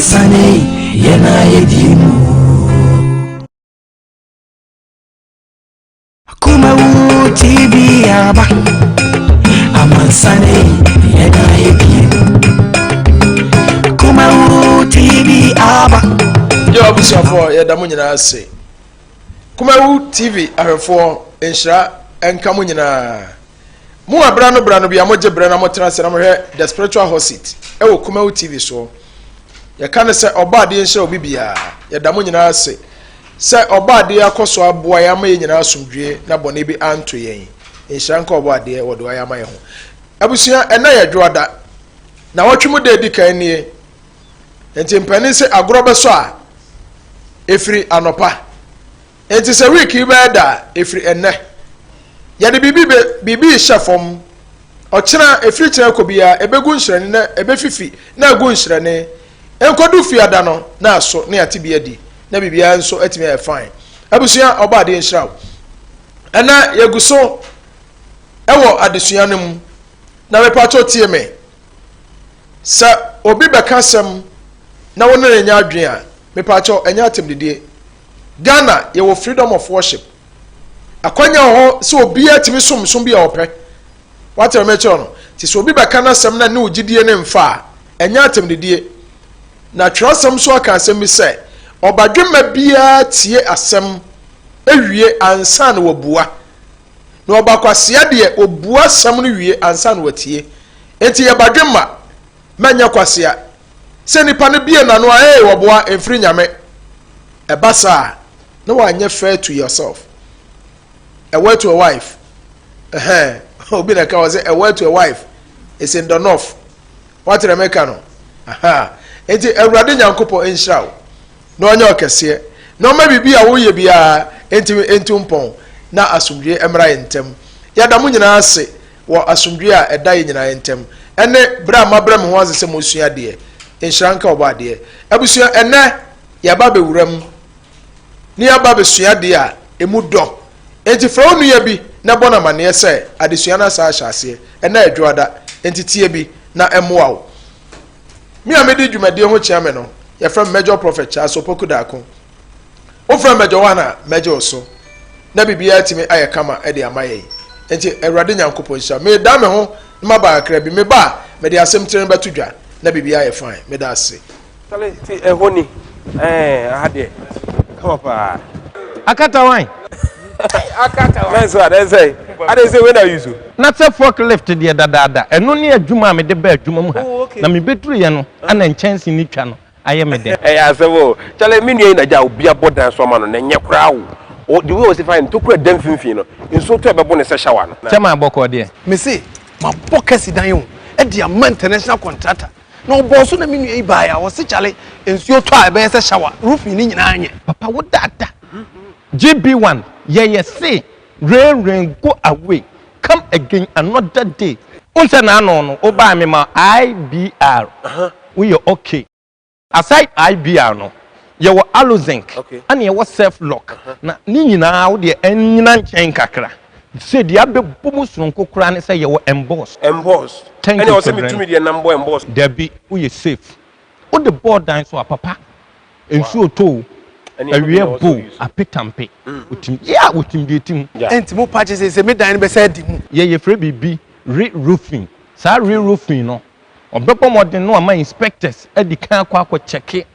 Amansane yɛn a yɛdi mu. Kumawu TV aba. Amansane yɛn a yɛdi mu. Kumawu TV aba. Yɛ abusuafoɔ, yɛda mo nyinaa ase. Kumawu TV ahwɛfoɔ, nhyira nka mo nyinaa. Mo a bra no bra no bia mogye berɛ na motena ase na mohwɛ The Spiritual Hot Seat ɛwɔ Kumawu TV soɔ. Yɛka ne sɛ ɔba adeɛ nhyira obi biara. Yɛda mo nyinaa ase sɛ ɔba adeɛ akɔ so aboa yɛn ama yɛn nyinaa asomdwie na bɔne bi anto yɛn. Nhyira nka ɔbɔ adeɛ wɔde wayɛ ama yɛn ho. Abusua, ɛnɛ yɛ dwoada na wɔtwe mu da edi kan nie. Nti mpanin sɛ agorɔ bɛsɔ a, ɛfiri anɔpa. Nti sɛ week yi bɛyɛ da a, ɛfiri ɛnnɛ. Yɛde biribi bɛ biribi rehyɛ fam. Ɔkyena, ɛfiri kyena kɔ biara, ɛbɛgu nhyerɛne na ɛbɛfifi na agu nhyerɛne. Nkɔdu fiada no na aso na yɛate bi adi na biribiara nso atumi ayɛ fine. Abusua, ɔbɔ adeɛ nhyira wo. Ɛnɛ yɛgu so ɛwɔ adesua no mu na mepatwo tie me. Sɛ obi bɛka asɛm na wo ne no nyɛ adwene a, mepatwo ɛnyɛ atɛmdidie. Ghana yɛwɔ freedom of worship. Akwanya wɔ hɔ sɛ obiara tumi som som bi a ɔpɛ. Wate deɛ mekyerɛ no? Nti sɛ obi bɛka n'asɛm na ne wo gyidie no mfa a, ɛnyɛ atɛmdidie. Na twerɛsɛm nso aka asɛm bi sɛ, ɔbadwemma biara tie asɛm wie ansa na wabua. Na ɔbakwasea deɛ, ɔbua asɛm no wie ansa na watie. Enti yɛ badwemma, mɛnyɛ kwasea. Sɛ nipa no bie n'ano a, ee, wɔboa, ɛmfiri Nyame. Ɛba saa a, na wanyɛ fair to yourself. A word to a wife. Ɛhɛn, obi na ɛka wɔ sɛ a word to a wife is in the north. Wate deɛ meka no? Aha. Enti Awurade Nyankopɔn nhyira wo na ɔnyɛ ɔkɛseɛ na ɔma biribi a woyɛ biara ntumi ntu mpɔn na asomdwie mmra yɛn ntam. Yɛda mo nyinaa ase wɔ asomdwie a ɛda yɛn nyinaa ntam ɛne berɛ a mabrɛ me ho ase sɛ mosua adeɛ. Nhyira nka Ɔbɔadeɛ. Abusua, ɛnnɛ yɛaba abɛwura mu na yɛaba abɛsua adeɛ a ɛmu dɔ. Enti frɛ wo nua bi na bɔ no amanneɛ sɛ adesua no asan ahyɛ aseɛ. Ɛnnɛ yɛ Dwoada, enti tie bi na ɛmmoa wo. Me a medi dwumadie ho kyea me no, yɛfrɛ me Major Prophet Charles Opoku Darko. Wofrɛ me Major One a, mɛgye wo so na biribiara atumi ayɛ kama de ama yɛn. Enti Awurade Nyankopɔn nhyira. Medan me ho na maba kakra bi. Meba a, mede asɛm tire no bɛto dwa na biribiara ayɛ fine. Meda ase. Sale ti ɛhɔ ni ɛɛ aha deɛ kama paa. Akata wan? Akata wan. Mɛnso adɛn sɛ adɛn sɛ wei na use. Na sɛ fork lift deɛ dadaada, ɛno ne adwuma a mede baa adwuma mu ha, Oh, okay. na mebɛduruiɛ no ana nkyɛnse no twa no ayɛ me dɛ. Ɛyɛ asɛm o. Kyale me nua yi na gya obi abɔ dan so ama no na ɛnyɛ koraa o. O the way ɔsi fa yɛ no tokura da mfimfini no nsuo tɔ a ɛbɛbo no sɛ shower no. Kyɛ ma bɔkɔɔ deɛ. Mese mabɔ kasi dan o de ama international contractor na ɔbɔɔ so na me nua yi baeɛ a ɔse kyale nsuo tɔ a ɛbɛyɛ sɛ shower roofing ne nyinaa nyɛ. Papa wo dada GB one yɛyɛ se rain rain go away come again another day. Wohu sɛ n'ano no wo baa me ma IBR woyɛ ok. Aside IBR no yɛwɔ Alozinc ɛna yɛwɔ self lock na ne nyinaa wo deɛ ɛnyina nkyɛn kakra sɛ deɛ abɛbɔ mu soronko koraa ne sɛ yɛwɔ emboss. Emboss Thank ɛne you ɔsɛ Sovereign. metumi deɛ nam bɔ emboss. Dabi woyɛ safe wode bɔɔ dan so a papa nsuo tɔ o Ɛne ɛno bi awia na ɔsɛ bɔ o ɔyi so. apetampe wotim yeah wotim deɛ ɛtim. Ɛnti mo pa kye sɛ me dan no bɛsɛ adi mu. Yɛ yɛfrɛ biribi re roofing saa re roofing no ɔbɛbɔ mmɔden na wama inspectors adi kan akɔ akɔ kyɛke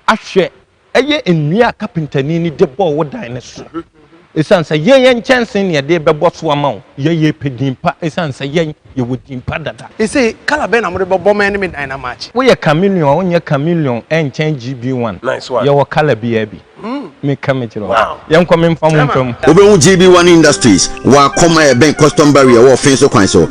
ahwɛ ɛyɛ nnua a kapentani no de bɔɔ wo dan no so. Esiane sɛ yɛn yɛn nkyɛnsee na yɛde rebɛbɔ so ama wo, yɛn yɛpɛ din pa esiane sɛ yɛn yɛwɔ din pa dada. Seesei colour bɛn na mode bɛbɔ me ne me dan no amakye? Woyɛ chameleon a wonyɛ chameleon ɛnkyɛn GB1. Nice one. Yɛwɔ colour biara bi. Meka mekyerɛ wo. Yɛnkɔ memfa mo mfa mu. Wobɛhu GB1 Industries wɔ Akɔm a ɛbɛn Custom Barrier wɔ Ɔfenso kwan so.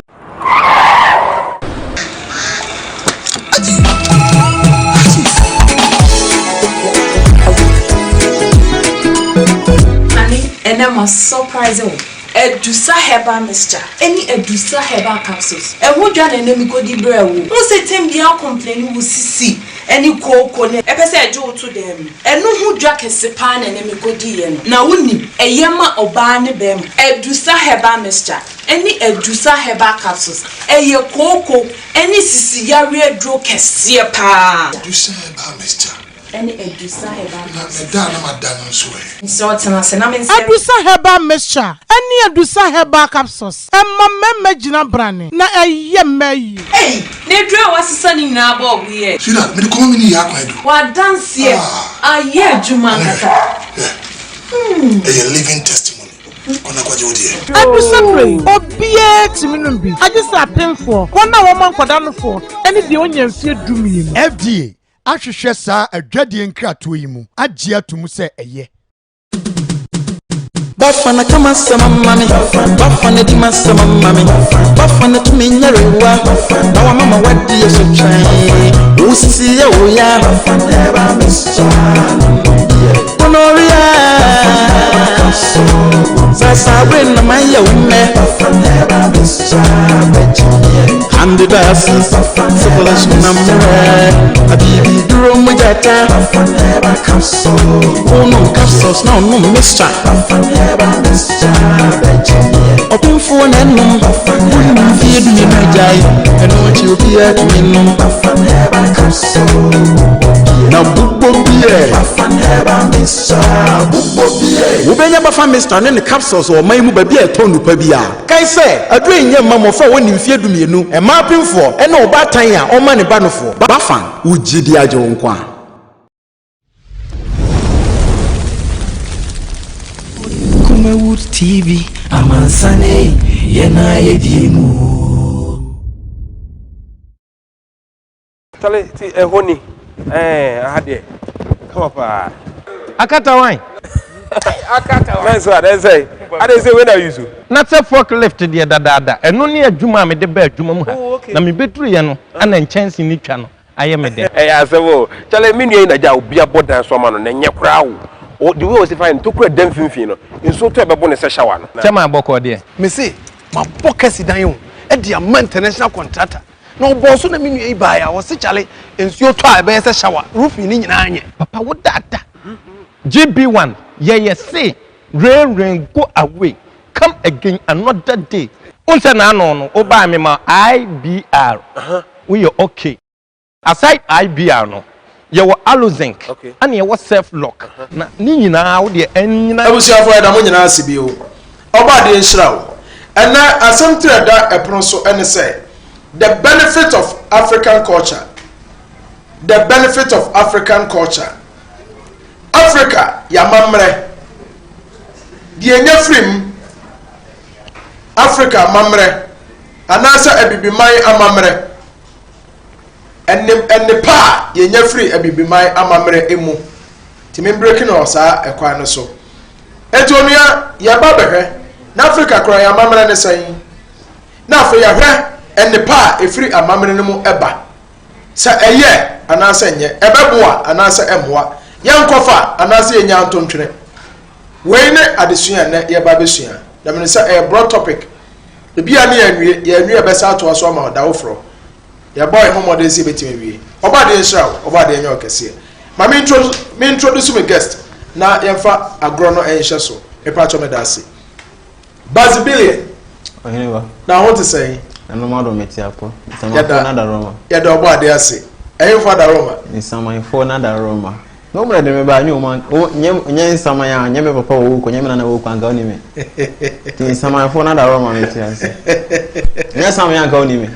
Honey, ɛnɛ ma surprise wo. Adusa herbal mixture ɛne Adusa herbal capsules. Ɛho dwa na ɛnɛ mekɔdi brɛɛ wo. Wohu sɛ tem biara complaini wo sisi. Ɛne kooko ne ɛpɛ sɛ ɛgye wo to dan mu. Ɛno ho dwa kɛse paa na ɛnɛ mekɔdiiɛ no. Na wonim, ɛyɛ ma ɔbaa ne barima. Adusa Herbal Mixture ɛne Adusa Herbal Capsules, ɛyɛ kooko ɛne sisi yareɛ aduro kɛseɛ paa. Adusa Herbal Mixture. Ɛne Adusa Herbal Na meda a na mada no nso ɛ? Mesrɛ wo tena ase na mensɛve. Adusa Herbal Mixture ɛne Adusa Herbal Capsules, ɛma mmarima gyina brane na ɛyɛ mmaa yie. Ei! Na aduru a wasesa ne nyinaa bɔɔbo yi ɛ? Sweetheart, mede kɔma me ne yɛ akwan adu. W'adanseɛ ayɛ adwuma ankasa. Hwɛ, ɛyɛ living testimony. Kɔ na kɔgye wo deɛ. Adu sɛ berɛ yi, obiara tumi nom bi, agye sɛ apemfoɔ, wɔn a wɔma nkwadaa nofoɔ, ne deɛ ɔnya mfeɛ dumienu. FDA ahwehwɛ saa adwadie nkratoɔ yi mu agye ato mu sɛ ɛyɛ. Bafana ka m'asɛm ama me Bafana di m'asɛm ama me Bafana tumi nyarewa Na wama ma wadi so twɛn Wo sisi yɛ wo ya Gonorrhea Sasa we na ma yɛ wo mɛ Candidiasis Syphilis na mmerɛ Abibi duro mu gyata Wonom capsules na ɔnom mixture Ɔpemfoɔ na ɛnom Wonim mfeɛ dumienu agyae Ɛno akyi obiara tumi nom Na bobɔ biɛ Wobɛnya Bafa Mixture ne ne capsules wɔ ɔman yi mu baabi a ɛtɔn nnupa biara. Kae sɛ, aduro yi nyɛ mma mmɔfra a wɔnni mfeɛ dumienu, mmaa apemfoɔ, ne ɔbaatan a ɔma ne ba nofoɔ. Bafa, wo gyidi agye wo nkwa. Kumawood TV, amansan ei, yɛn a yɛdie mu o. Chale ti ɛhɔ ni ɛɛ aha deɛ kama paa. Akata wan? Akata wan. Mɛnso a dɛn sɛ ade sɛ wei na use. Na sɛ fork lift deɛ dadaada ɛno ne adwuma a mede baa adwuma mu ha Oh okay. na mebɛduruiɛ no ɛna nkyɛnse no twa no ayɛ me dɛ. Ɛyɛ asɛm o. Chale me nua yi na gya obi abɔ dan so ama no na ɛnyɛ koraa o. O the way ɔsi fa yɛ no tokura da mfimfini no nsuo tɔ a ɛbɛbo no sɛ shower no. Kyɛ maa bɔkɔɔ deɛ. Mese mabɔ kɛse dan o de ama international contractor Na ɔbɔɔ so na me nua yi baeɛ a ɔse kyale nsuo tɔ a ɛbɛyɛ sɛ shower, roofing no nyinaa nyɛ. Papa wo dada GB one yɛyɛ se rain rain go away come again another day. Wohu sɛ n'ano no wo baa me ma IBR woyɛ okay. Aside IBR no yɛwɔ Alozinc ɛna yɛwɔ self lock na ne nyinaa wo deɛ ɛnyina. Abusuafoɔ yɛda mo nyinaa ase bio. Ɔbɔadeɛ nhyira wo. Ɛnnɛ asɛm tiri a ɛda ɛpono so ne sɛ, The benefit of African culture. The benefit of African culture. Africa yɛ amammerɛ. Deɛ ɛnya firi mu, Africa amammerɛ anaasɛ Abibiman amammerɛ. Ɛne nnepa a yɛnya firi Abibiman amammerɛ mu. Nti me breki no wɔ saa ɛkwan no so. Enti onua, yɛba bɛhwɛ, na Afrika koraa yɛn amammerɛ ne sɛn? Na afei yɛahwɛ nnepa a ɛfiri amammerɛ no mu ba. Sɛ ɛyɛ anaasɛ nyɛ, ɛbɛboa anaasɛ ɛmmoa, yɛnkɔfa anaasɛ yɛnya nto ntwene. Wei ne adesua a nnɛ yɛba bɛsua. Na menim sɛ ɛyɛ broad topic. Ebia ne yɛanwie, yɛanwie a ɛbɛsa atoa so ama ɔda foforɔ. Yɛbɔ yɛn ho mmɔden sɛ yɛbɛtumi awie. Ɔbɔ adeɛ nhyira wo, ɔbɔ adeɛ nyɛ wo kɛseɛ. Ma me intro, me introduce me guest na yɛmfa agorɔ no nhyɛ so. Mepa kyɛ meda ase. Bazi Billion. Ɔhene ba. Na ho te sɛn? Ɛno ma do mete apɔ. Nsamanfoɔ na da Roma. Yɛda ɔbɔ adeɛ ase. Ɛhemfo ada Roma. Nsamanfoɔ na da Roma. Na wɔn de me ba nye wɔn nye nye nsaman a nye me papa wɔ wokɔ nye me nana wɔ wokɔ anka ɔni me. Ti nsamanfoɔ na da Roma me ti ase. Nye saman anka ɔni me.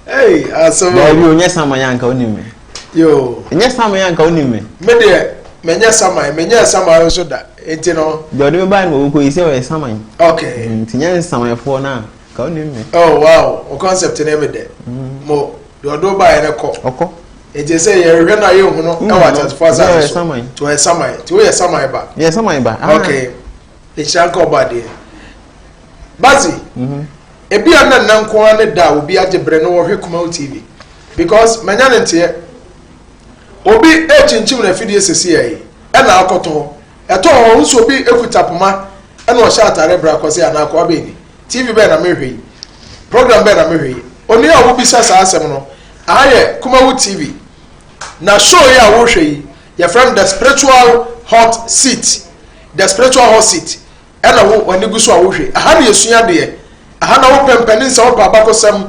Hey, asɛm. Daabi o nye saman anka ɔni me. Yo. Nye saman anka ɔni me. Me deɛ menyɛ saman menyɛ saman nso da nti no. Deɛ ɔde me ba no wɔ wokɔ yi sɛ ɔyɛ saman. Okay. Nti nye nsamanfoɔ na ka ɔni me. Oh wow, o concept ne me dɛ. Mo deɛ ɔde wo baeɛ no kɔ. Ɔkɔ. Nti sɛ yɛhwehwɛ no a yɛnhu no ɛwɔ ateasefoɔ asase so. Nti ɔyɛ saman. Nti woyɛ saman ba. Yɛ saman ba. Ah. Okay. Nhyira nka ɔbɔ adeɛ. Bazi. Mhm. Ebi a na nna nko ara ne da a obi agye brɛ no wɔhwɛ Kumawu TV. Because manya ne nteɛ. Obi ɛrekyinkyim n'afidie sɛsi yɛ yi ɛna akɔtɔ hɔ. Ɛtɔ hɔ nso obi ekuta poma ɛna ɔhyɛ atare bra kɔse anaa akɔ abɛn ni. TV bɛn na mehwɛ yi? Program bɛn na mehwɛ yi? Onua a wobisa saa asɛm no, aha yɛ Kumawu TV. Na show yi a worehwɛ yi, yɛfrɛ no The Spiritual Hot Seat. The Spiritual Hot Seat. Ɛna wo w'ani gu so a wohwɛ. Aha na yɛsua adeɛ. Aha na wopɛ mpaninsɛm, wopɛ abakɔsɛm,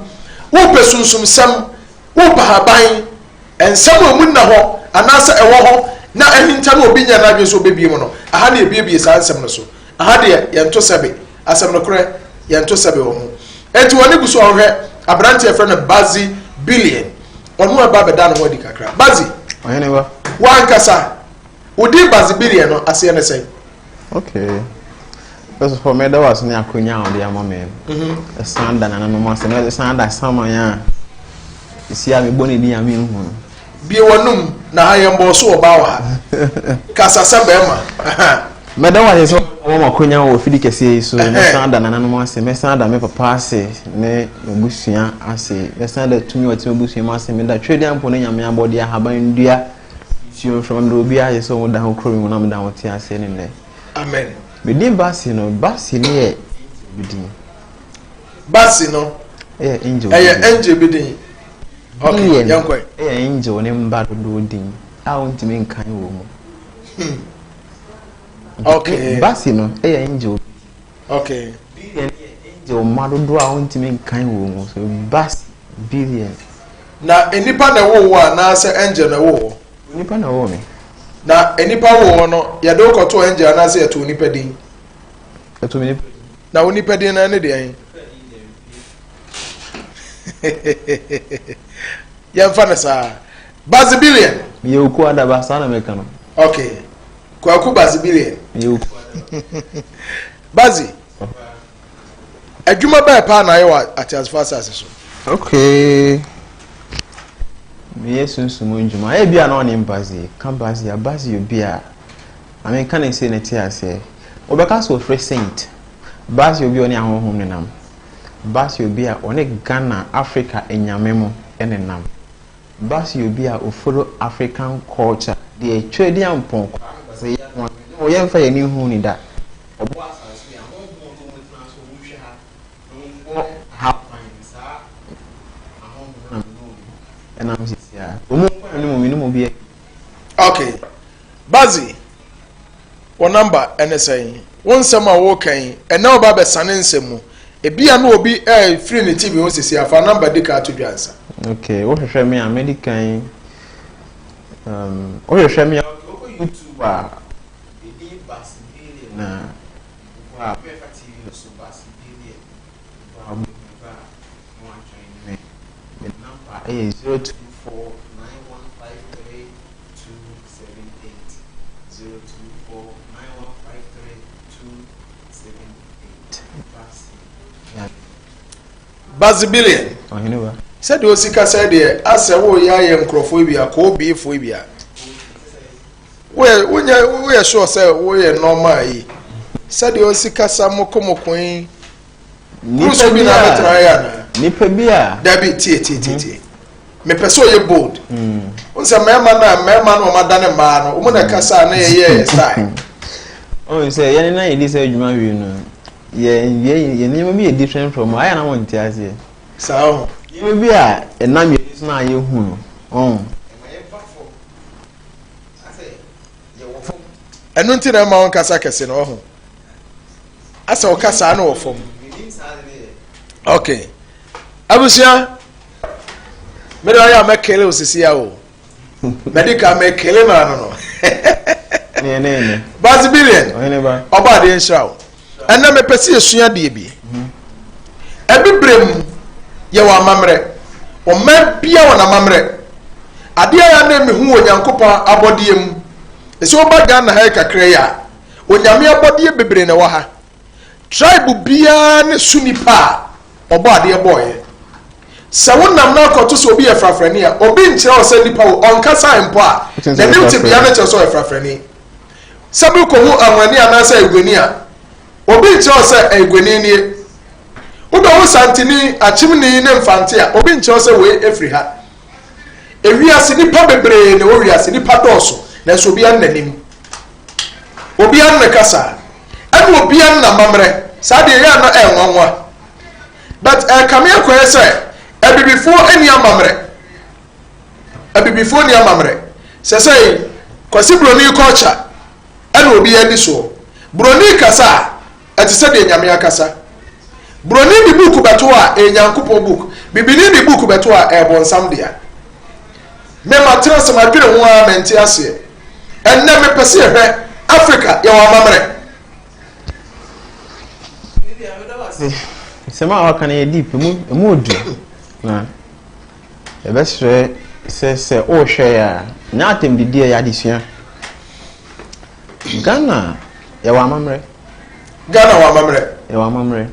wopɛ sunsumsɛm, wopɛ ahaban, nsɛm a emu nna hɔ anaasɛ ɛwɔ hɔ na ahinta na obi nyɛ n'adwene sɛ obebie mu no, aha na yɛbuebue saa nsɛm no so. Aha deɛ yɛnto sɛbe. Asɛm nokorɛ, yɛnto sɛbe wɔ ho. Enti w'ani gu so a wohwɛ aberanteɛ a yɛfrɛ no Bazzy Billion. Ɔno ɛba abɛda ne ho adi kakra. Bazzy, Ɔhene ba. w'ankasa, wo din Bazzy Billion no aseɛ ne sɛn? Okay. First of all, mɛda wo ase ne akonya a wɔde ama me no. Ɛsan da nananom ase na ɛsan da saman a esi a mebɔ ne din a menhu no. Bue w'anum na ha yɛn bɔɔ so ɔbaa wɔ ha. Kasa sɛ bɛrima. Mɛda wo ase sɛ wɔma me akonya wɔ fidi kɛseɛ yi so. Mɛsan da nananom ase, mɛsan da me papa ase ne m'abusua ase. Mɛsan da tumi a ɔte m'abusua mu ase. Meda Tweduampɔn ne Nyame abɔdeɛ, ahaban nnua, nsuo, mframa, meda obiara ase sɛ wɔda ho kuro me mu na meda ho te aseɛ ne nnɛ. Amen. Me din Basi no, Basi no yɛ angel bi din. Basi no yɛ angel bi din. Ɛyɛ angel bi din. Okay, Billion yɛn kɔ. Yɛ angel ne mba dodoɔ din a wontumi nkan wɔ mu. Okay. Basi no yɛ angel bi din. Okay. Billion yɛ angel mma dodoɔ a wontumi nkan wɔ mu. So Basi billion. Na nnipa na ɛwoo wo anaasɛ angel na ɛwoo wo? Onipa na ɔwoo me. Na nnipa woo wo no, yɛde wo kɔtoo angel anaasɛ yɛtoo onipa din? Yɛtoo me nipa din. Na wo nipa din no ɛne deɛn? Yɛmfa no saa. Bazibilian. Meyɛ Oku Adaba, saa na mɛka no. Okay. Kwaku Bazibilian. Meyɛ Oku Adaba. Bazi. Adwuma bɛɛ paa na ayɛ wɔ ateasefo asase so? Okay. Meyɛ sunsum ndwuma. Ebi a na ɔne Bazi. Ka Bazi a, Bazi yɛ obi a, maame nka ne sei na ɛte aseɛ. Wɔbɛka sɛ ɔfrɛ saint. Bazi yɛ obi a ɔne ahonhom nenam. Bazi yɛ obi a ɔne Ghana, Africa anyame mo nenam. Bass yɛ obi a o follow African culture deɛ Tweaduampɔn Kwame Basah yi ano adwene no yɛnfa yɛn ani nhuu no da. Ɔbɔɔ asase yi ahonhom no wɔn tena so wɔn hwɛ ha na wɔn bɔ ha kwan no saa ahonhom no na me ne wɔn ɛnam sisi a wɔn kwan no mu me ne mu bi Okay. Bazzy, Wo number ne sɛn? Wo nsɛm a woreka yi, ɛnnɛ woba abɛsane nsɛm mu. Ebia na obi refiri ne TV ho sisi a, fa number di kan to dwa ansa. Okay, wohwehwɛ me a, mɛdi kan um, wohwehwɛ me a, wokɔ YouTube a, edin Basibillion na wokɔ a, mɛfa TV no so Basibillion, wokɔ a wobɛhu ba a, na wajoin me. Me number ɛyɛ 02491532 780249153 278 Bazibilian. Ɔhene ba. Sɛdeɛ osi kasa deɛ asɛ woyɛ ayɛ nkurɔfoɔ bi a koobiifoɔ bi a woyɛ wonyɛ woyɛ sure sɛ woyɛ normal yi sɛdeɛ osi kasa mokomoko yi Nipa bi na abɛtena ayɛ anaa? Nipa bi a. Dabi tie tie tie tie. Mepɛ sɛ ɔyɛ bold. Mm. N sɛ mmarima na mmarima na wɔn adane mmaa no wɔn na kasa na yɛyɛ yɛ style. Ɔn sɛ yɛn na yɛdi sɛ adwuma wie no yɛ yɛ yɛ nneɛma bi yɛ different from ayɛ na wɔn nte aseɛ. Saa ho. Nneɛma bi a ɛnam yɛn so na yɛ hu no ɔn. Ɛma yɛ ba fam. Asɛ yɛ wɔ fam. Ɛno nti na ɛma wɔn kasa kɛse no ɔho. Asɛ ɔka saa no wɔ fam. Okay. Abusua, mede ɔyɛ a mɛkele osisi a o. Mɛde ka mɛkele no ano no. Bazibilian, ɔba adeɛ nhyira wo. Ɛnna mepɛ sɛ yɛsua adeɛ bi. Abibire mu yɛwɔ amammerɛ. Ɔman bia wɔ n'amammerɛ. Adeɛ a yɛ na mehu wɔ Nyankopɔn abɔdeɛ mu. Sɛ woba Ghana ha yi kakra yi a, Onyame abɔdeɛ bebree na ɛwɔ ha. Tribe biara ne so nipa a ɔbɔ adeɛ bɔɔyɛ. Sɛ wo nam na akɔto sɛ obi yɛ frafrani a, obi nkyerɛ wo sɛ nipa wo, ɔnkasa mpo a, n'anim tebea no kyerɛ sɛ ɔyɛ frafrani. Sɛ bi kɔhu anwani anaasɛ aguani a, obi nkyerɛ wo sɛ aguani nie. Wobɛhu santini, akyemni ne mfante a, obi nkyerɛ wo sɛ wei efiri ha. Ewiase nipa bebree na ɛwɔ wiase, nipa dɔɔso, nanso obiara ne n'anim. Obiara ne ne kasa, ɛna obiara ne n'amammerɛ. Saa deɛ ɛyɛ a na ɛnwanwa. But ɛkame akɔyɛ sɛ abibifoɔ nni amammerɛ. Abibifoɔ nni amammerɛ. Sɛsɛi, Kwasi Broni culture ɛna obi adi soɔ. Broni kasa a, ɛte sɛ deɛ Nyame akasa. Broni de book bɛto a, ɛyɛ Nyankopɔn book. Bibini de book bɛto a, ɛyɛ bɔnsam dea. Me matena ase madwene ho ara mente aseɛ. Ɛnnɛ mepɛ sɛ yɛhwɛ Africa yɛwɔ amammerɛ. Nsɛm a waka no yɛ deep, emu emu odu. Na yɛbɛsrɛ sɛ sɛ wohwɛ yɛ a, nyɛ atɛmdidi ɛyɛ adesua. Ghana yɛwɔ amammerɛ. Ghana wɔ amammerɛ. Yɛwɔ amammerɛ.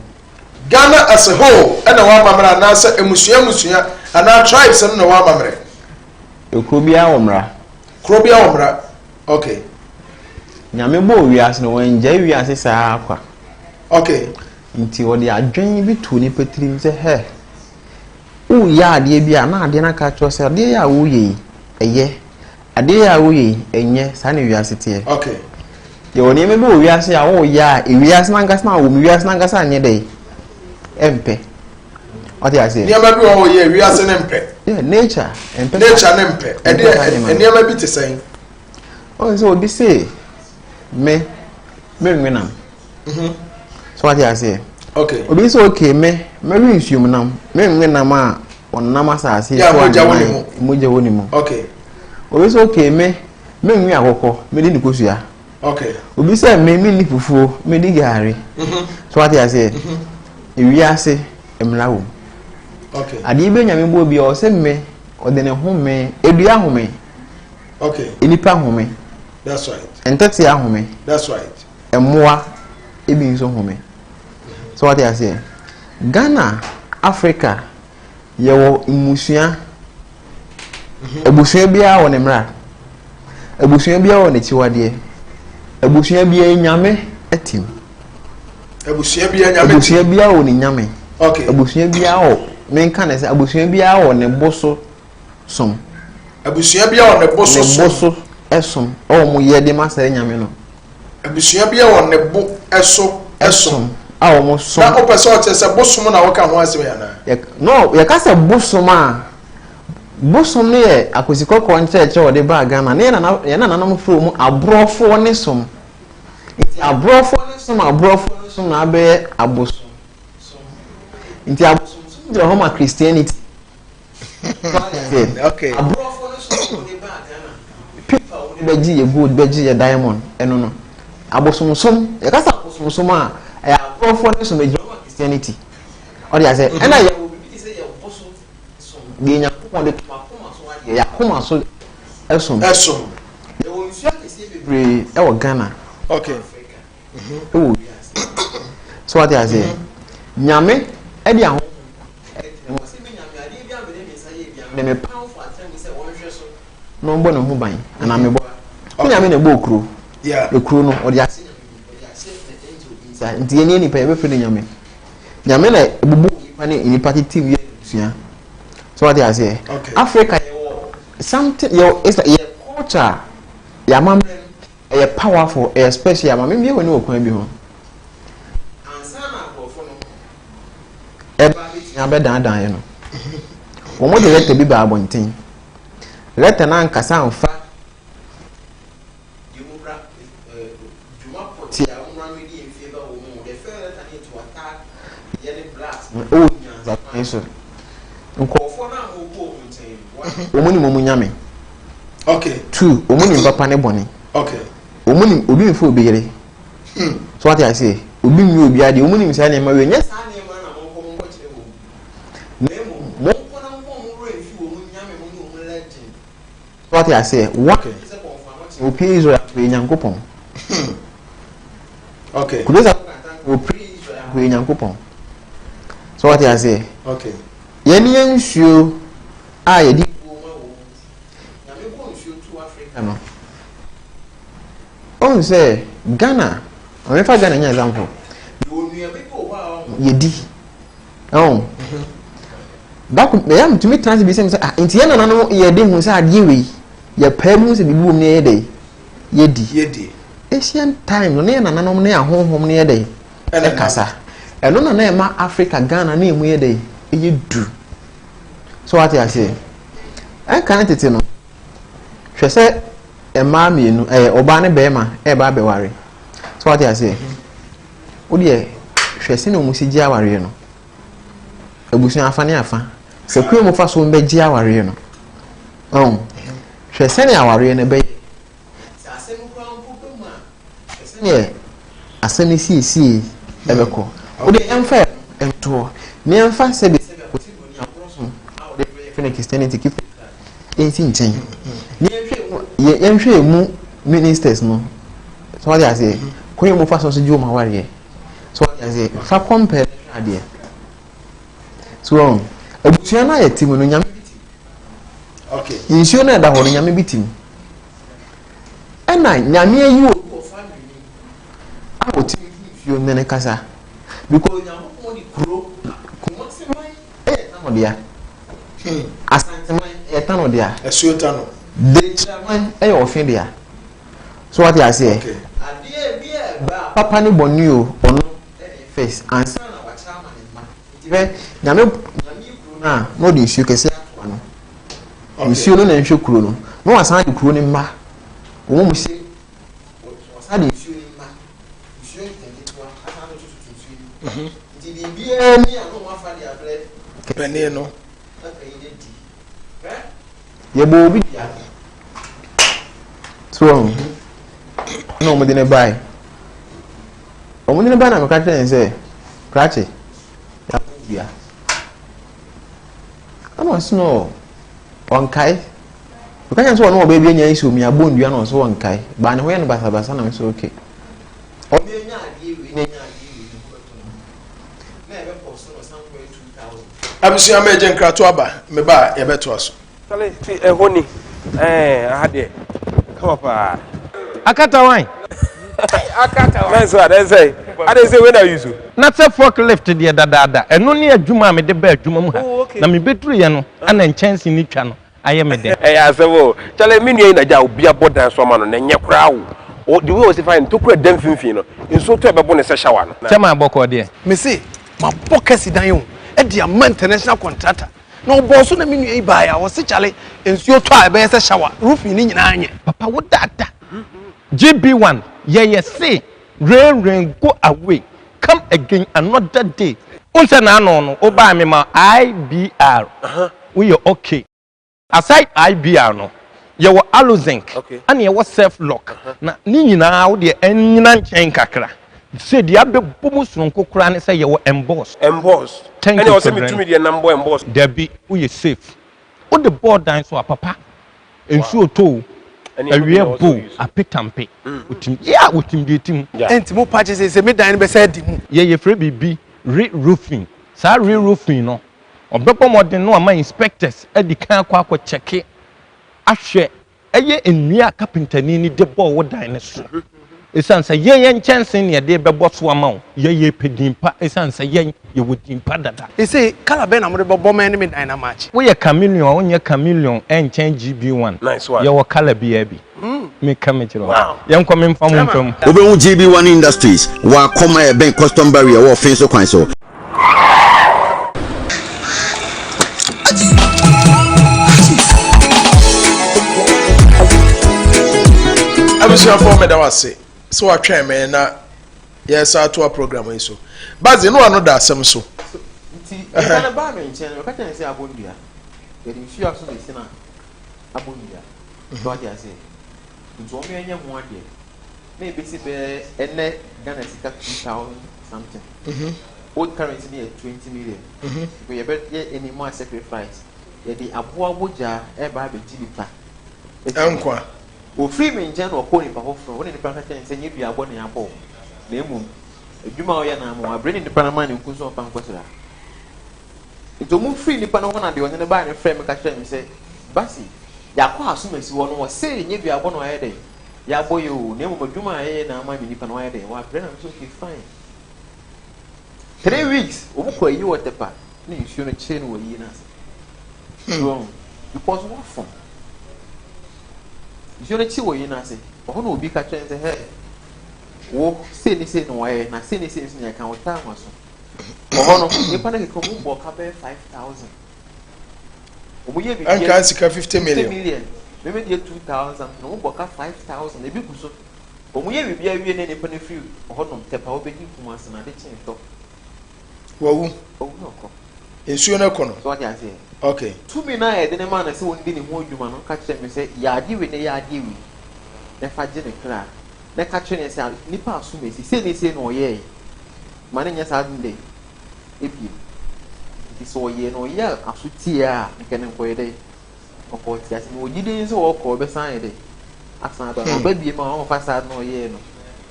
Ghana as a whole ɛna wɔ amammerɛ anaasɛ mmusua mmusua anaa tribes no na wɔ amammerɛ. Ekuro biara wɔ mmara. Kuro biara wɔ mmara. Okay. Nyame bɔɔ wiase no, wangyae wiase saa ara kwa. Okay. Nti ɔde adwene bi too nipa tirim sɛ, hɛ, woyɛ adeɛ bi a na adeɛ no aka akyerɛ wo sɛ adeɛ yi a woyɛ yi, ɛyɛ. Adeɛ yi a woyɛ yi, ɛnyɛ. Saa na wiase teɛ. Okay. Yɛwɔ nneɛma bi wɔ wiase a woyɛ a, ewiase no ankasa na wɔ mu, wiase no ankasa anyɛ dɛ, ɛmpɛ. Ɔte aseɛ. Nneɛma bi wɔ hɔ yɛ wiase no mpɛ. Yeah, nature ɛmpɛ. Nature no mpɛ. Ɛdeɛ nneɛma bi te sɛn? Ɔn sɛ obi se me me nwe nam. Mhm. So wate aseɛ. Okay. Obi sɛ okay me mɛwe nsuom nam me nwe nam a ɔnam asase so a mogya wɔ ne mu. Mogya wɔ ne mu. Okay. Obi sɛ okay me me nwe akokɔ me di ne kosua. Okay. Obi sɛ me me ni fufuo me di gari. Mhm. So wate aseɛ. Mhm. Ewiase mmara wɔ mu. Okay. Adeɛ bi nyame bɔ obi a ɔsɛ me ɔde ne ho me edua home. Okay. Nnipa home. That's right. Ntɛtea home. That's right. Mmoa ebi nso home. So wate aseɛ. Ghana, Africa, yɛwɔ mmusua. Mhm. Abusua biara wɔ ne mmara. Abusua biara wɔ n'akyiwadeɛ. Abusua biara nyame tim. Abusua biara nyame tim. Abusua biara wɔ ne nyame. Okay. Abusua biara wɔ menka ne sɛ abusua biara wɔ ne bo so som. Abusua bi a wɔ ne bo so som. Ne bo so som a wɔn yɛ de ma saa nyame no. Abusua bi a wɔ ne bo so som. A wɔn som. Na wopɛ sɛ ɔkyerɛ sɛ bosom na wɔka ho asɛm yi anaa? Yɛ no yɛka sɛ bosom a bosom no yɛ akosi kɔkɔɔ nkyerɛkyerɛ wɔde baa Ghana ne yɛn nana yɛn nananom frɛ wɔn aborɔfoɔ ne som. Nti aborɔfoɔ ne som aborɔfoɔ ne som na abɛyɛ abosom som. Nti abosomsom gyina hɔ ma Christianity. Okay. Aborɔfo no so na wɔde baa Ghana. Paper a wɔde bɛgye yɛ gold, bɛgye yɛ diamond, ɛno no. Abosomsom, yɛka sɛ abosomsom a, ɛyɛ aborɔfo no som, ɛgyina hɔ ma Christianity. Ɔde asɛ, mhm. ɛna yɛwɔ biribi te sɛ yɛ boso som, deɛ Nyankopɔn de to akoma so adeɛ, yɛ akoma so ɛsom. Ɛsom. Yɛwɔ nsuo akɛseɛ bebree ɛwɔ Ghana. Okay. Ɛwɔ wiase. So wate aseɛ? Mhm. Nyame ɛde ahonhom ɛtena mu. Ɔse me Nyame adeɛ biara mede me nsa yɛ biara mede me pamfo atena mu sɛ wɔnhwɛ so na ɔmbɔ ne ho ban anaa mebɔ a. Nyame na ɛbɔɔ kuro. Ekuro no ɔde ahyɛ Nyame bi ɔde ahyɛ ne angel bi nsa nti yɛne nipa yɛbɛfrɛ no Nyame. Nyame na ɛbubu nipa ne nipa tete wie abusua. So wate aseɛ? Africa yɛwɔ something yɛwɔ it's like yɛ culture yɛ amammerɛ no ɛyɛ powerful ɛyɛ special ma me bie wɔ ne wɔ kwan bi ho. Ansa na nkurɔfo no ɛba abɛtumi abɛdaadaa yɛn no, wɔde lɛtɛ bi baa abɔnten. Lɛtɛ no ankasa amfa deɛ wɔn dwuma pɔtee a wɔn mmra di mfie ba wɔn mu. The first letter no to attack yɛne blacks no ɛwɔ nyansa kwan so. Nkurɔfoɔ no a wɔkɔ wɔn nkyɛn no, wɔn nim wɔn nyame. Okay. Two, wɔn nim papa ne bɔne. Okay. Wɔn nim obi nfa obi yere. Hmm. So wate aseɛ? Obi nwie obi adeɛ. Wɔn nim saa nneɛma wei. Nyɛ saa nneɛma no na monkɔ monkɔ kyerɛ wɔn. Na mmom monkɔ na momma wɔn werɛ mfi wɔn nyame ho ne wɔn legend. So wate aseɛ? One Okay. sɛ kɔmfo anɔkye opie Israel akɔyɛ Nyankopɔn. Hmm. Okay. Kudus akɔkantanka opie Israel akɔyɛ Nyankopɔn. So wate aseɛ? Okay. Yɛn yɛn nsuo a yɛde buo ma wɔn nti, Nyame bɔ nsuo tu Africa no. Wohu sɛ Ghana, ma memfa Ghana nyɛ example. Yɛwɔ nnuaba bi wɔ hɔ a yɛdi. Ɛho. Dako, ɛyɛ a metumi tena ase bisa me sɛ, ah, nti yɛn nananom yɛde hu sɛ adeɛ wei, yɛpae mu sɛ biribi wɔ mu na yɛyɛ dɛ, yɛdi. Yɛdi. Ancient time no, ne yɛn nananom ne ahonhom no yɛ dɛ, ɛkasa. Ɛno na na ɛma Africa, Ghana ne emu yɛ dɛ, ɛyɛ du. So wate aseɛ? Ɛnkan tete no, hwɛ sɛ mmaa mmienu, ɛyɛ ɔbaa ne barima ɛreba abɛware. So wate aseɛ? Wo deɛ hwɛ sɛnea wɔn si gye awareɛ no. Abusua afa ne afa. Sɛ kwan mu fa so wɔn bɛgye awareɛ no. Ɔn, hwɛ sɛnea awareɛ no bɛyɛ. Sɛ asɛm koraa mpo ba mu a, hwɛ sɛdeɛ asɛm no siesie bɛkɔ. Wo deɛ yɛmfa ɛno nto hɔ, na yɛmfa sɛbe sɛbe akwasi buroni akorɔsom a wɔde brɛ yɛfrɛ no Christianity keep it nsi nkyɛn. Na yɛnhwɛ yɛnhwɛ emu ministers no. So wate aseɛ? Kwan a wɔfa so nso gye wɔn awareɛ. So wate aseɛ? Fa compare hwɛ adeɛ. So wɔn abusua no a yɛte mu no nyame bi te mu. Okay. Nsuo no a ɛda hɔ no nyame bi te mu. Ɛna nyame ayi obi wɔ family no mu a ɔtumi fi nsuo no ne kasa. Because Nyankopɔn de kuro Kumasi man ɛyɛ Tano dea. Asante man ɛyɛ Tano dea. Asuo Tano. Denkyiraman ɛyɛ Ɔfe dea. So wate aseɛ? Okay. Adeɛ bi a ɛba papa ne bɔne o ɔno ɛna first ansa na wakyɛ ama ne mma. Nti hwɛ nyame nyame yi kuro no a na ɔde nsuo kɛseɛ ato ano. Nsuo no na nhwɛ kuro no na wasan de kuro no mma wɔn mu se wasan de nsuo no mma nsuo nketewa asan de toto nsuo yi. Mhm. Nti biribiara ni a na wɔn afa de abrɛ panin no. Na panin no di. Hwɛ yɛbɔ obi dua so wɔn na wɔn de ne bae. Wɔn de ne bae na meka kyerɛ ne sɛ krakye yɛabɔ dua. Ɛna ɔse no ɔnkae. Meka kyerɛ no sɛ ɔne ɔbaa bi anya issue mi abɔ ndua na ɔse ɔnkae. Baa ne ho yɛ no basabasa na me sɛ okay. Ɔbea nya adeɛ wei na nya adeɛ wei ne ho bɛtɔ no. Na ɛbɛkɔ so no somewhere 2000. Abusua mɛgye nkrato aba me ba a yɛbɛtoa so. Chale ti ɛhɔ ni ɛɛ aha deɛ kama paa. Akata wan? Akata wan. Nso adɛn sɛ adɛn sɛ wei na use. Na sɛ fork lift deɛ dadaada ɛno ne adwuma a mede baa adwuma mu ha Oh okay. na mebɛduruiɛ no ana nkyɛnse no twa no ayɛ me dɛ. Ɛyɛ asɛm o. Chale me nua yi na gya obi abɔ dan so ama no na ɛnyɛ koraa o. O the way ɔsi fa yɛ no tokura da mfimfini no nsuo tɔ ɛbɛbo no sɛ shower no. Kyɛ maa bɔkɔɔ deɛ. Mese mabɔ kɛse dan o de ama international contractor na ɔbɔɔ so na me nua yi baeɛ a ɔse kyale nsuo tɔ a ɛbɛyɛ sɛ shower roofing no nyinaa nyɛ. Papa wo dada GB one yɛyɛ se rain rain go away come again another day. Wohu sɛ n'ano no wo baa me ma IBR woyɛ okay. Aside IBR no yɛwɔ Aluzinc ɛna yɛwɔ Self Lock na ne nyinaa wo deɛ ɛnyina nkyɛn kakra sɛ deɛ abɛbɔ mu soronko koraa ne sɛ yɛwɔ Emboss. Emboss Thank ɛne you ɔsɛ Kwadran. metumi deɛ nam bɔ emboss. Dabi woyɛ safe wode bɔɔ dan so a papa nsuo tɔ o Ɛne ɛno bi awia na ɔsɛ bɔ o ɔyi so. apetampe otim yeah otim deɛ ɛtim. Ɛnti mo pa kye sɛ me dan no bɛsɛ adi mu. Yɛ yɛfrɛ biribi re-roofing saa re-roofing no ɔbɛbɔ mmɔden na wama inspectors adi kan akɔ akɔ kyɛke ahwɛ ɛyɛ nnua a kapentani no de bɔɔ wo dan no so. Esiane sɛ yɛn yɛn nkyɛnsee na yɛde rebɛbɔ so ama wo, yɛn yɛpɛ din pa esiane sɛ yɛn yɛwɔ din pa dada. Ese colour bɛn na mode bɛbɔ mɛn ne me dan no amakye? Woyɛ chameleon a wonyɛ chameleon ɛnkyɛn GB1 Nice one. yɛwɔ colour biara bi meka mekyerɛ wo yɛnkɔ memfa mo mfa mu. Wobɛhu GB1 Industries wɔ Akɔm a ɛbɛn Custom Barrier wɔ Ɔfenso kwan so. Abusuafoɔ meda wo ase sɛ watwɛn me na yɛsa atoa program yi so. Bazi no ano da asɛm so. Nti nipa no baa me nkyɛn no meka kyerɛ no sɛ abɔ nnua. Yɛde nsuo aso bɛsi no a abɔ nnua. So wate aseɛ? Nti wɔn yɛnyɛ ho adeɛ. Na ebesi bɛyɛ ɛnɛ Ghana sika 2000 something. Old currency no yɛ 20 million. Because yɛbɛyɛ animal sacrifice. Yɛde aboa mogya ɛreba abɛgye nipa. Nkwa. Ofiri me nkyɛn na ɔkɔɔ nipa foforɔ. Wo ne nipa no ka kyerɛ no sɛ nyɛ dua bɔ na yɛabɔ wo. Na mmom adwuma a ɔyɛ no ama wabrɛ ne nipa no ama ne nku nso ɔmfa nkɔsra. Nti ɔmo firi nipa no hɔ na deɛ ɔne no baeɛ no frɛɛ me ka kyerɛɛ me sɛ, Basi, yɛakɔ asomasi hɔ no wɔse nyɛ dua bɔ na wayɛ dɛn? Yɛabɔ yɛ o, na mmom adwuma a yɛyɛ na ama me nipa no wayɛ dɛn? Wabrɛ na me sɛ okay fine. 3 weeks wɔn kɔ ayi wɔ Tepa na nsuo no kyee no wɔ ayie no ase. So because wafom. Nsuo no kye wɔ ayie no ase. Ɔhɔ na obi ka kyerɛ no sɛ hɛ wo sei ne sei na wɔayɛ na sei ne sei nso na yɛka wo taa ma so. Ɔhɔ no nipa no keka wɔn bɔ ka bɛyɛ 5,000. Wɔn yɛ biribi. Ɛnka sika 50 million. 50 million. Meme deɛ 2000 something. Wɔn bɔ ka 5000 ebi gu so. Wɔn yɛ biribi awie na nipa no firi hɔnom tɛpa wɔbɛdi Kumasi na ade kye tɔ. Wawu. Wawu na ɔkɔ. Nsuo no kɔ no. So wate aseɛ? Okay. Tumi no a yɛde no maa no sɛ ɔndi ne ho adwuma no ka kyerɛɛ me sɛ, yɛ adeɛ wei na yɛ adeɛ wei, na fa gye ne kra, na ka kyerɛ no sɛ nipa asom asi, sei ne sei na ɔyɛɛe, ma no nyɛ saa ade no dɛn bio. Nti sɛ ɔyɛɛ na ɔyɛɛ aso tie a, nka ne nkɔyɛ dɛn? Ɔkɔɔ te ase. Mewɔ gyidie nso sɛ ɔkɔ ɔbɛsan ayɛ dɛn? Asan aba. Na ɔba bio a ɔmfa saa ade no a ɔyɛɛ no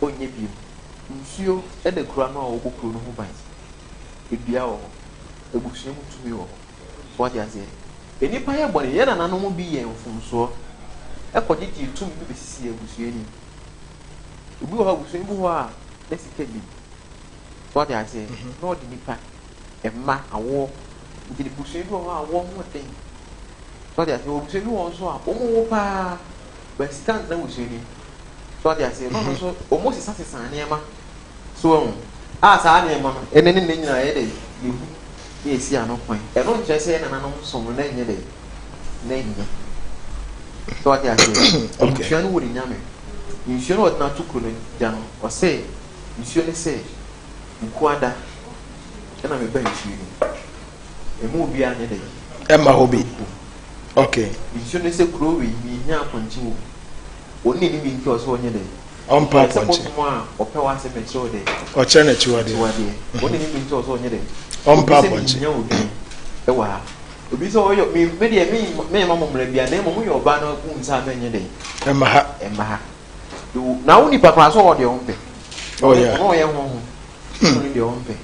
ɔnyɛ bio. Nsuo da kuro ano a wɔbɔ kuro no ho ban. Dua wɔ hɔ. Abusua mu tumi wɔ hɔ. So wate aseɛ? Nnipa yɛ bɔne. Yɛn nananom bi yɛɛ mfomsoɔ kɔgyegyee tumi bi bɛsisii abusua anim. Obi wɔ hɔ, abusua bi wɔ hɔ a, na sika nnim. So wate aseɛ? Na ɔde nnipa, mma, awoɔ. Nti abusua bi wɔ hɔ a, awoɔ ho den. So wate aseɛ? Abusua bi wɔ hɔ nso a, wɔwo paa, but sika ntena abusua no mu. So wate aseɛ? Na ɔno nso, wɔsesasesa nneɛma. So wahu? A saa nneɛma no, ɛnnɛ ne nnɛ nyinaa, yɛyɛ dɛn? Yehu na yesi ano kwan. Ɛno nkyerɛ sɛ yɛn nananom som no na ɛnyɛ dɛn? Na ɛnyɛ. So wate aseɛ? Abusua no wɔ ne nyame. Nsuo no a ɔde no ato kuro no gya no, ɔse nsuo no sɛ, Wukuada na meba nsuo no mu. Emu obiara nyɛ dɛn? Ɛmma hɔ bi. Okay. Nsuo no sɛ kuro wei, mehia apɔnkye wɔ mu. Ɔno na ɛnim deɛ nti a ɔsɛ ɔnyɛ dɛn? Ɔmpa Sɛ apɔnkye. bosom a ɔpɛ w'asɛm na ɛkyerɛ wo dɛn? Ɔkyerɛ no akyiwadeɛ. Akyiwadeɛ. Ɔno na ɛnim deɛ nti a ɔsɛ ɔnyɛ dɛn? Ɔmpa Obi sɛ apɔnkye. mehia odwan wɔ ha. Obi sɛ ɔyɛ me me deɛ me mema mo mmara bia na mmom moyɛ ɔbaa na wabu nsa a mɛnyɛ dɛn? Ɛmma ha. Ɛmma ha. Na wo nipa koraa sɛ ɔwɔ deɛ ɔmpɛ. Oh yeah. Ɔno ɔyɛ honhom. Ɔno deɛ ɔmpɛ.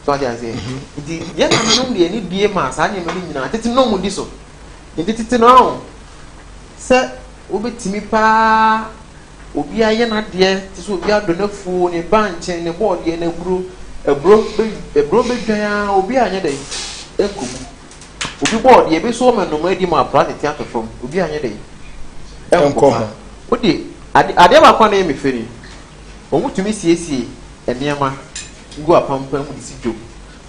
So ate aseɛ? Nti yɛn nananom deɛ ani bie maa saa nneɛma no nyinaa. Tete no na wɔdi so. Nti tete no aho sɛ wobɛtumi paa obi ayɛ n'adeɛ te sɛ obi adɔ n'afuo ne bankye ne bɔɔdeɛ n'aburo aburo bɛ aburo bɛdwan ara obi anyɛ dɛn ɛnkɔbu obi bɔɔdeɛ ebi so wɔma nnoma adi ma apra tete ato fam obi anyɛ dɛn Ɛnkɔ ho. Wode ade adeɛ baako a na ɛyɛ me fɛ ni wɔtumi siesie nneɛma gu apampan mu de si dwom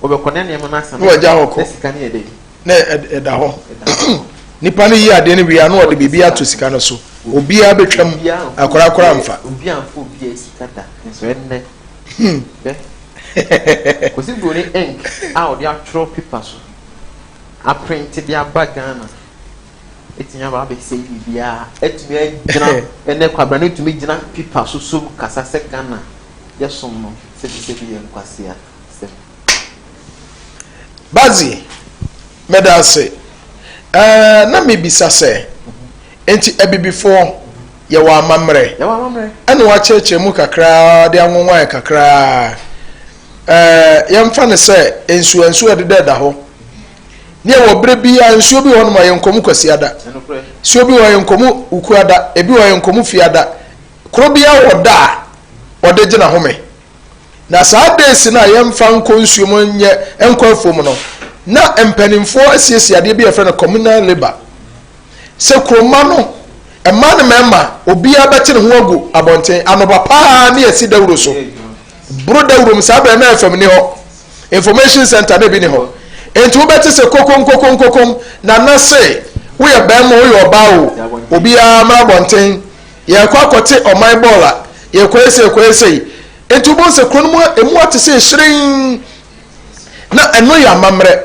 wɔbɛkɔ na nneɛma no asa Na wɔagya hɔ kɔ. na sika no yɛ dɛn Na ɛda hɔ. Nipa no yi adeɛ no wie a na ɔde biribi ato sika no so. Obiara bɛtwam, akwadaa koraa mfa. Obiara mfa obiara sika da. Nso ɛnnɛ, hwɛ, Kwasi Broni ink a ɔde atwerɛ paper so, aprinte de aba Ghana, atumi aba abɛsɛe biribiara, atumi agyina, ɛnnɛ Kwabena no tumi gyina paper so som kasa sɛ Ghana yɛsom no sɛbisɛbi yɛ nkwaseasɛm. Badzie, meda ase. Ɛɛ, na mebisa sɛ, enti Abibifoɔ, yɛwɔ amammerɛ? Yɛwɔ amammerɛ. Ɛna wakyerɛkyerɛ mu kakraa de anwonwa yɛn kakraa. Ɛɛ, yɛmfa no sɛ nsuo nsuo a ɛdedada hɔ. Ne yɛwɔ berɛ biara nsuo bi wɔ hɔnom a yɛnkɔ mu Kwasiada. Nsuo bi wɔ hɔ yɛnkɔ mu Wukuada, ebi wɔ hɔ yɛnkɔ mu Fiada. Kuro biara wɔ da a wɔde gye n'ahome. Na saa days no a yɛmfa nkɔ nsuo mu nyɛ nkɔ afuom no, na mpanimfoɔ asiesie adeɛ bi a yɛfrɛ no communal labour. Sɛ kuroma no, mmaa ne mmarima, obiara bɛte ne ho agu abɔnten anɔpa paa ne yɛsi dawuro so. Boro dawuro mu saa berɛ na FM ni hɔ, information center na ebi ni hɔ. Enti wobɛte sɛ kokom kokom kokom, nana se woyɛ barima woyɛ ɔbaa o, obiara mmra abɔnten Yɛrekɔ akɔte ɔman bɔɔl a, yɛrekɔyɛ sei, yɛrekɔyɛ sei. Enti wobɛhu sɛ kuro no mu emu ate sɛ hyerɛnn. Na ɛno yɛ amammerɛ.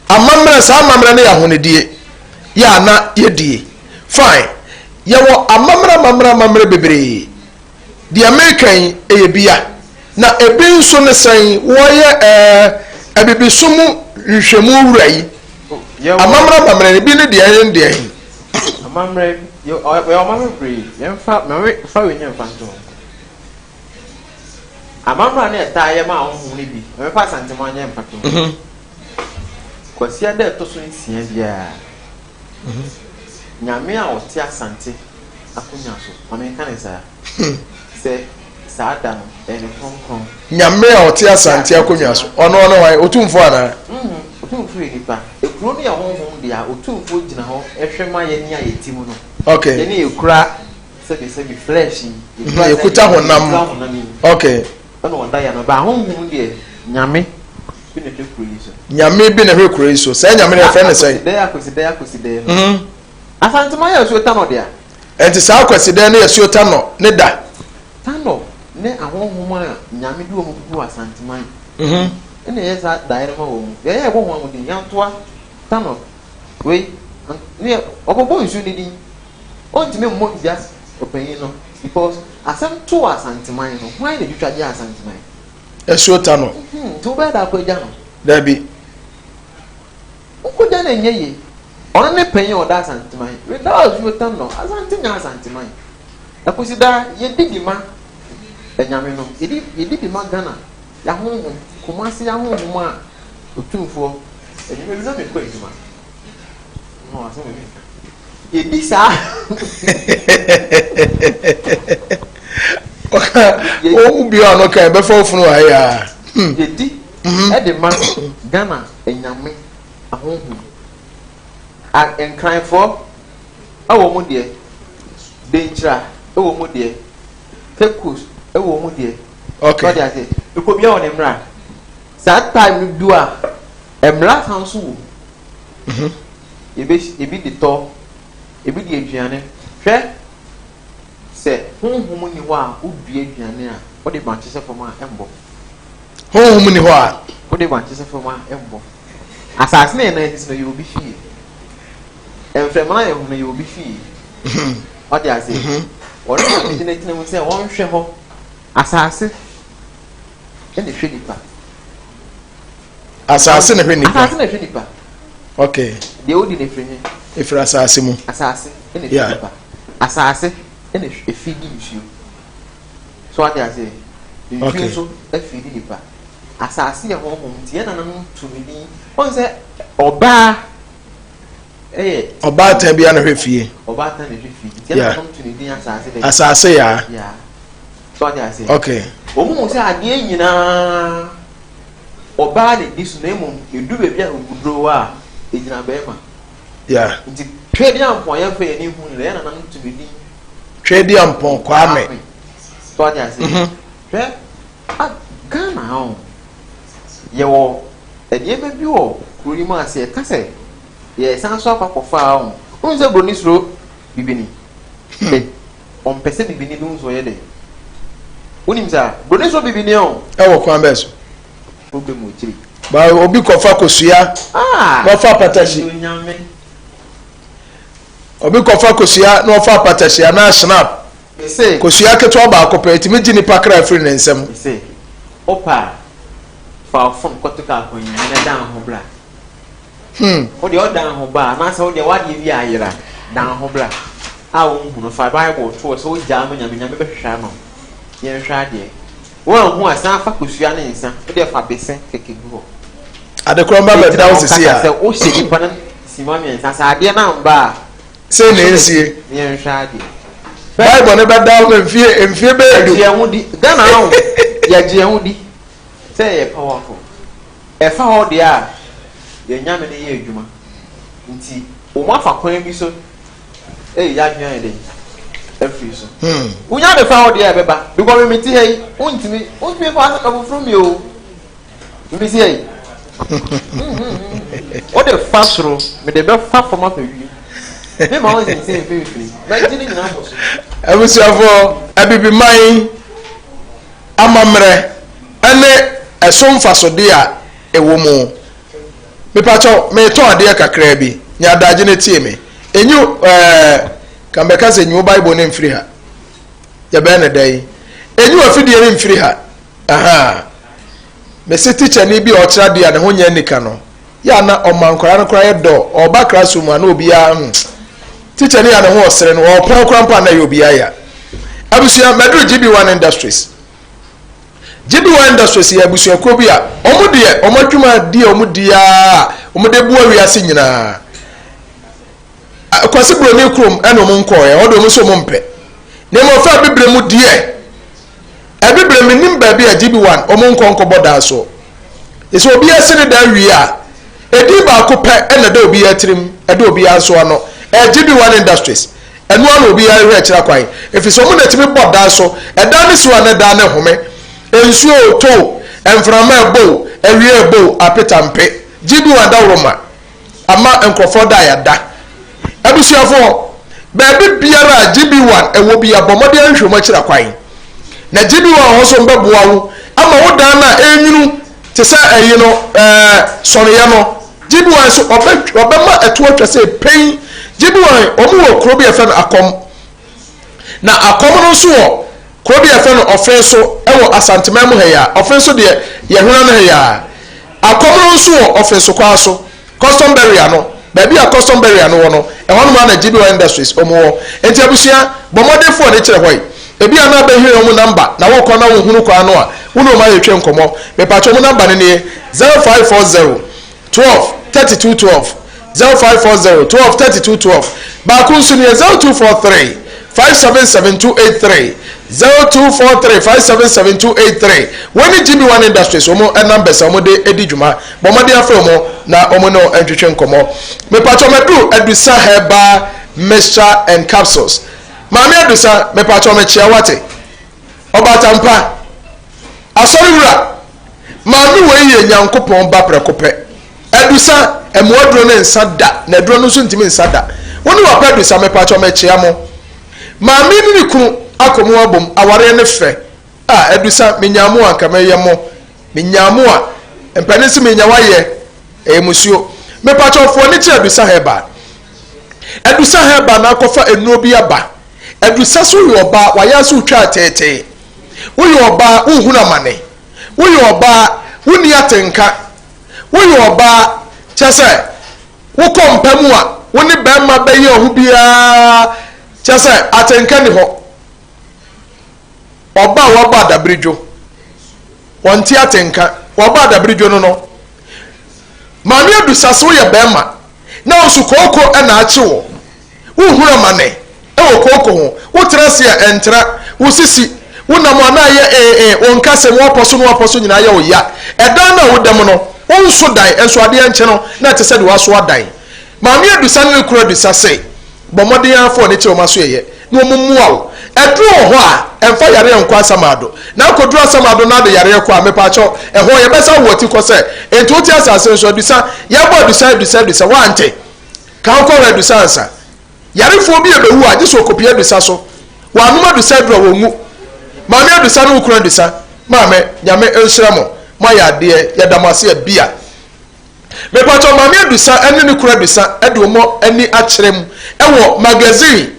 Amammerɛ, saa amammerɛ no yɛ ahonidie. Yɛ a na yɛdie. Fine. Yɛwɔ amammerɛ amammerɛ amammerɛ bebree. Deɛ mereka yi, ɛyɛ bia. Na ebi nso ne sɛn, wɔyɛ ɛɛ abibisom mu nhwehwɛmu wura yi. Amammerɛ amammerɛ no, ebi ne deɛ ne deɛ. Amammerɛ, yɛ ɔyɛ amammerɛ bebree. Yɛmfa, ma me fa wei nyɛ mfantoho. Amammerɛ a na yɛtaa yɛ ma ahonhom no bi, ma memfa Asantema nyɛ mfatoho. Mhm. Kwasiada a ɛtɔ so nsia biara, mhm. Nyame a ɔte Asante akonnwa so, ma menka ne saa, hmm. sɛ saa da no, ɛyɛ ne kronkron. Nyame a ɔte Asante akonnwa so, ɔno ɔno hwan? Otumfoɔ anaa? Mhm, Otumfoɔ yɛ nipa. Ekuro no yɛ honhom dea, Otumfoɔ gyina hɔ hwɛ ma yɛn a yɛte mu no. Okay. Yɛn a yɛkura sɛbi sɛbi flesh yi. Mhm, yɛkuta honam. Yɛkura honam yi. Okay. Ɛna ɔda yɛn ano. Ba honhom deɛ, Nyame. bi na ɛhwɛ kuro yi so. Nyame bi na ɛhwɛ kuro yi so. Saa nyame no yɛfrɛ no sɛn? Akwasidɛɛ akwasidɛɛ akwasidɛɛ no. Mhm. Asantema yɛ asuo tanɔ dea. Ɛnti saa akwasidɛɛ no yɛ asuo tanɔ ne da. Tanɔ ne ahonhom a nyame de wɔn gugu Asanteman. Mhm. Ɛna ɛyɛ saa daeɛ no ma wɔn. Deɛ ɛyɛ ɛbɔ wɔn din yantoa tanɔ wei ne ɔbɔbɔ nsuo ne din. Ɔntumi mmɔ wiase ɔpanyin no because asɛm too Asanteman no hwan na twitwa gye Asanteman? Asuo ta no. Nti wobɛyɛ da akɔ agya no? Dabi. Wokɔgya no ɛnyɛ yie. Ɔno ne panyin a ɔda Asanteman. Without asuo ta no, Asante nyɛ Asanteman. Akwasi da yɛdi di ma anyame no. Yɛdi yɛdi di ma Ghana yɛahonhom, Kumasi yɛahonhom a otumfoɔ. Adwuma bi na mekɔ adwuma. Yɛdi saa. Wo bia ɔno kan bɛfa wo funu ayɛ a. Hmm. Yɛdi mhm. ɛde ma Ghana anyame ahohom. Nkranfoɔ ɛwɔ mu deɛ, Denkyira ɛwɔ mu deɛ, Cape Coast ɛwɔ mu deɛ. Okay. Sɔde ase. Ekɔ bia wɔ ne mmra. Saa time no du a, mmra san so wɔ mu. Mhm. Ebe ebi de tɔ, ebi de aduane. Hwɛ, sɛ honhom nni hɔ a wodua aduane a, wode bankye hyɛ fam a, ɛmbɔ. Honhom nni hɔ a. Wode bankye hyɛ fam a, ɛmbɔ. Asase na yɛn nan sisi no yɛ obi fie. Mframa na yɛn ho no yɛ obi fie. Mhm. Ɔde ase. Mhm. Ɔno na ɔde gyina mu sɛ wɔnhwɛ hɔ. Asase ɛna ehwɛ nipa. Asase na ɛhwɛ nipa. Asase na ɛhwɛ nipa. Okay. Deɛ odi na efiri he. Efiri asase mu. Asase na ɛhwɛ nipa. Asase na efi di nsuo. So ate ase. Nsuo okay. nso efi di nipa. Asase yɛ honhom nti yɛn nananom tumi din. Wɔn sɛ ɔbaa ɛyɛ. Ɔbaatan bi na hwɛ fie. Ɔbaatan na hwɛ fie. Nti yɛn nananom tumi din asase dɛ. Asase yaa. Yeah. So ate ase. Okay. Wɔn mu sɛ adeɛ nyinaa. Ɔbaa na edi so na mmom edu baabi a akokoduro wɔ a, egyina barima. Yeah. Nti Tweaduampɔn yɛmfa yɛn ani nhu no na yɛn nananom tumi din. Tweaduampɔn Kwame. So ate ase? Mm -hmm. Hwɛ, a Ghana ha o, yɛwɔ nneɛma bi wɔ kuro yi mu a sɛ yɛka sɛ yɛsan so akɔ akɔfa a o, wohu sɛ buroni suro bibini. Hmm. Ɔmpɛ sɛ bibini bi hu sɛ ɔyɛ dɛ. Wonim saa? Broni sɔ bibini o. Ɛwɔ kwan bɛɛ so? Problem wɔ akyiri. Ba obi kɔfa kosua. Ah! Na ɔfa apatahyi. Onyame. Obi kɔfa kosua na ɔfa apatahyi anaa snap. Mese. Kosua ketewa baako pɛ etumi gye nipa kra firi ne nsam. Mese. Wopɛ a fa wo phone kɔto kaa kwan mu na dan ho bra. Hmm. Wo deɛ ɔdan ho ba anaasɛ wo deɛ w'adeɛ bi ayera dan ho bra a wonhu no fa Bible to hɔ sɛ wogyaa ma Nyame Nyame bɛhwehwɛ ama wo yɛnhwɛ adeɛ woanhu a san fa kosua ne nsa wo deɛ fa bese kɛkɛ gu hɔ Adekorɔ mba bɛda wo sisi a. sɛ wohyɛ nipa no sima mmiɛnsa sɛ adeɛ no amba a Sei na ɛnsie. yɛnhwɛ adeɛ Bible no bɛda wo ma mfie mfie bɛyɛ du. Yɛgye yɛn ho di Ghana ho yɛgye yɛn ho di sɛ yɛyɛ powerful Ɛfa hɔ deɛ a, yɛn Nyame no yɛ adwuma. Nti wɔn afa kwan bi so ɛyi yɛadwene ayɛ dɛn afiri so. Wo Nyame fa hɔ deɛ a ɛbɛba. Because me mete ha yi, wontumi, wontumi fa asɛm afoforo mi o. Me mete ha yi. Wode fa soro, mede bɛfa fam afa wiem. Me ma wo nsensɛn mfimfini. Mɛgye ne nyinaa bɔ so. Abusuafoɔ, Abibiman amammerɛ ne ɛso mfasodeɛ a ɛwɔ mu. Mepakyɛw, meretɔn adeɛ kakraa bi. Nya adagye na tie me. Enyi ɛɛ, ka mbɛka sɛ nyi wo Bible no mfiri ha. Yɛbɛyɛ no dɛn? Enyi w'afidie no mfiri ha. Ahaa. Mese tikyani bi a ɔkyerɛ adeɛ a ne ho nyɛ anika no, yɛ a na ɔma nkwadaa no koraa yɛ dɔ. Ɔreba classroom a na obiara hmm. Tikyani a ne ho ɔsere no, ɔrepɔn koraa mpo a na ɛyɛ obiara ya. Abusua, maduru GB1 Industries. GB1 Industries yɛ abusuakuo bi a wɔn deɛ wɔn adwuma di a wɔn di a wɔn de boa wiase nyinaa. Kwasi Buroni kurom ɛna wɔn nkɔɔɛ, ɛhɔ deɛ wɔn nso wɔn mpɛ. Na mmom ɔfa abibire mu deɛ, abibire mu nim baabi a GB1 wɔn nkɔ nkɔbɔ dan so. Sɛ obiara si ne dan wie a, edin baako pɛ ɛna ɛda obiara tirim, ɛda obiara nso ano. Ɛyɛ GB1 Industries. Ɛno ara na obiara hwɛ akyira kwan, ɛfiri sɛ wɔn na ɛtumi bɔ dan so. Ɛdan no si hɔ a na dan no home. Nsuo retɔ o, Mframa ɛbɔ o, awia ɛbɔ o, apeta mpe. GB1 adaworoma ama nkurɔfoɔ da a yɛada. Abusuafoɔ, baabi biara a GB1 ɛwɔ biara, bɔ mmɔden ahwehwɛ mu akyiri akwan. Na GB1 wɔ hɔ nso bɛboa wo ama wo dan no a ɛrenwunu te sɛ ɛyi no, ɛɛ, sɔneeɛ no, GB1 nso ɔbɛ, ɔbɛma ɛto atwa sɛ pɛn. GB1, wɔn wɔ kuro bi a yɛfrɛ no Akɔm. Na Akɔm no nso wɔ kuro bi a yɛfrɛ no Ɔfen so wɔ Asanteman mu ha yi ara. Ɔfen so deɛ, yɛhwena no ha yi ara. Akɔm no nso wɔ Ɔfen so kwaa so. Custom Barrier no, baabi a Custom Barrier no wɔ no, ɛhɔnom ara na GB Oil Industries wɔn wɔ. Enti abusua, bɔ mmɔden fa w'ani kyerɛ hɔ yi. Ebia na abɛhia wɔn number na wokɔ na wonhunu kwan no a, wo ne wɔn ayɛ twa nkɔmmɔ. Mepakyɛ wɔn number no nie, 0540 12 32 12, 0540 12 32 12. Baako nso nie, 0243 577 283, 0243 577 283. Wei ne GB One Industries wɔn numbers a wɔde di dwuma. Bɔ mmɔden afrɛ wɔn na wɔn ne wo ntwetwe nkɔmmɔ. Mepakyɛw maduru Adusa Herbal Mixture and Capsules. Maame Adusa, mepakyɛw mekyea wo ate. Ɔbaatampa, Asɔre wura, maame wei yɛ Nyankopɔn ba prɛko pɛ. Adusa, ɛmoa aduro no nsa da, na aduro no nso ntumi nsa da. Wo ne wapa Adusa, mepakyɛw mekyea mo. Maame ne ne kunu akɔ mu abom, awareɛ ne fɛ. Ah, Adusa, menyaa mo a anka mɛyɛ mo. Menyaa mo a, mpanin se menya wayɛ, ɛyɛ musuo. Mepakyɛw fo ani kyerɛ Adusa Herbal. Adusa Herbal na akɔfa nnuro bi aba. Adusa so woyɛ ɔbaa, wayɛ ase wotwa ateetee. Woyɛ ɔbaa, wohunu amane. Woyɛ ɔbaa, wonni atenka. Woyɛ ɔbaa, kyerɛ sɛ wokɔ mpa mu a, wo ne bɛrima bɛyɛ ɔho biara, kyerɛ sɛ atenka ni hɔ. Ɔba a wabɔ adabiridwo. Ɔnte atenka. Wabɔ adabiridwo no no. Maame Adusa sɛ woyɛ bɛrima na wo nso kooko na akye wo. Wohunu amane wɔ kooko ho. Wotena ase a ɛntra. Wo sisi, wonam a na ayɛ ee ee, wo nkasɛm, w'apɔ so ne w'apɔ so nyinaa yɛ wo ya. Ɛdan no a woda mu no, wonso dan nso adeɛ nkye no na ɛte sɛ deɛ woaso adan. Maame Adusa ne ne kunu Adusa se Bɔ mmɔden ara fa w'ani kyerɛ wɔn asoɛeɛ na wɔmmoa wo. Aduro wɔ hɔ a, ɛmfa yareɛ nkɔ asamado. Na akɔduru asamado na ade yareɛ kɔ a, mepaakyɛw, ɛhɔ yɛbɛsan wo ati kɔ sɛ, enti wote asase no so, adusa, yɛbɔ adusa, adusa, adusa, woante? Ka wo kɔhwɛ adusa ansa. Yarefoɔ bi rebɛwu a, gye sɛ ɔkɔpie adusa so. Wɔanom adusa aduro a, wɔnwu. Maame adusa ne wo kunu adusa, maame, Nyame nhyira mo, moayɛ adeɛ, yɛda mo ase abia. Mepakyɛw Maame Adusa ne ne kunu Adusa de wɔn ani akyerɛ mu wɔ magazine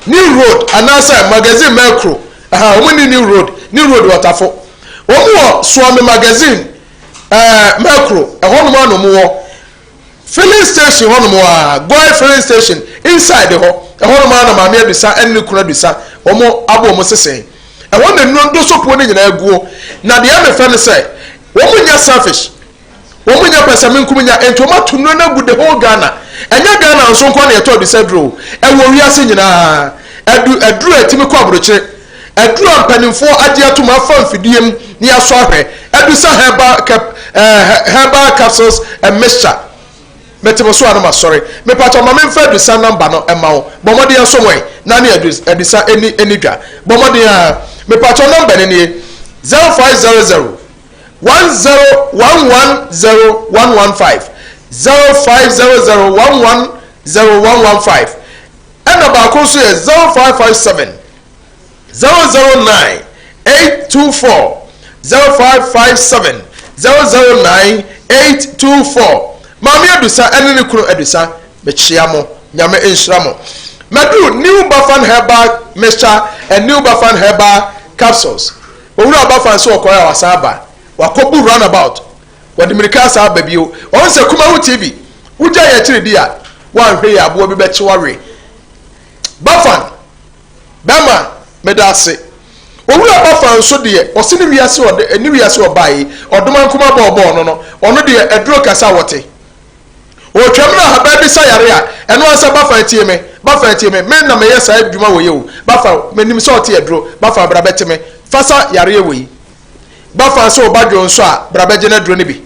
New Road anaasɛ magazine Mɛkro. Aha, wɔn ni New Road, New Road wɔ Tafo. Wɔn wɔ Suame magazine ɛɛ Mɛkro, ɛhɔnom ara na wɔn wɔ. Filling station hɔnom a, Goil filling station inside hɔ, ɛhɔnom ara na Maame Adusa ne ne kunu Adusa wɔn abɔ wɔn sese. Ɛhɔ na nnuro ndosopuo no nyinaa guo. Na deɛ ɛyɛ me fɛ ne sɛ, wɔn nyɛ selfish. Wɔn nyɛ pɛsɛmenkominya enti wɔn ato nnuro no agu the whole Ghana. Ɛnyɛ Ghana nso nkoa na yɛtɔ adusaduro o, ɛwɔ wiase nyinaa. Adu aduro a ɛtumi kɔ abrokyire, aduro a mpanimfoɔ agye atom afa mfidie mu na yɛasɔ ahwɛ, adusa herbal cap eh, herbal capsules and mixture. Mete mo so a na masɔre. Mepakyɛw ma memfa adusa number no mma wo. Bɔ mmɔden ara som ɛ na ne adu adusa ɛni ɛni dwa. Bɔ mmɔden ara. Mepakyɛw number no nie, 0500 1011 0115 0500 110115 ɛna baako nso yɛ 0557 009 824 0557 009 824 Maame Adusa ɛne ne kunu Adusa mekyea mo Nyame nhyira mo Maduru New Bafan Herbal Mixture and New Bafan Herbal Capsules Owura Bafan sɛ ɔkɔe a wasan aba. Wakɔbu run about. Wɔde mirika asan aba bio. Wahu sɛ Kumawu TV, wogyae yɛn akyiri di a, woanhwɛ yie a aboa bi bɛkye wo awe. Bafan, bɛrima, meda ase. Owura Bafan nso deɛ, ɔse ne wiase ɔde, ne wiase ɔbae yi, ɔdomankoma bɔɔbɔɔ no no, ɔno deɛ aduro kasa a wɔte. Ɔretwam na ahaban bi sa yare a, ɛno ara sɛ, Bafan tie me, Bafan tie me, me na meyɛ saa adwuma wei o, Bafan, menim sɛ ɔte aduro, Bafan bra bɛte me, fa sa yareɛ wei. Bafan sɛ wo ba dwo nsɔ a, bra bɛgye n'aduro no bi.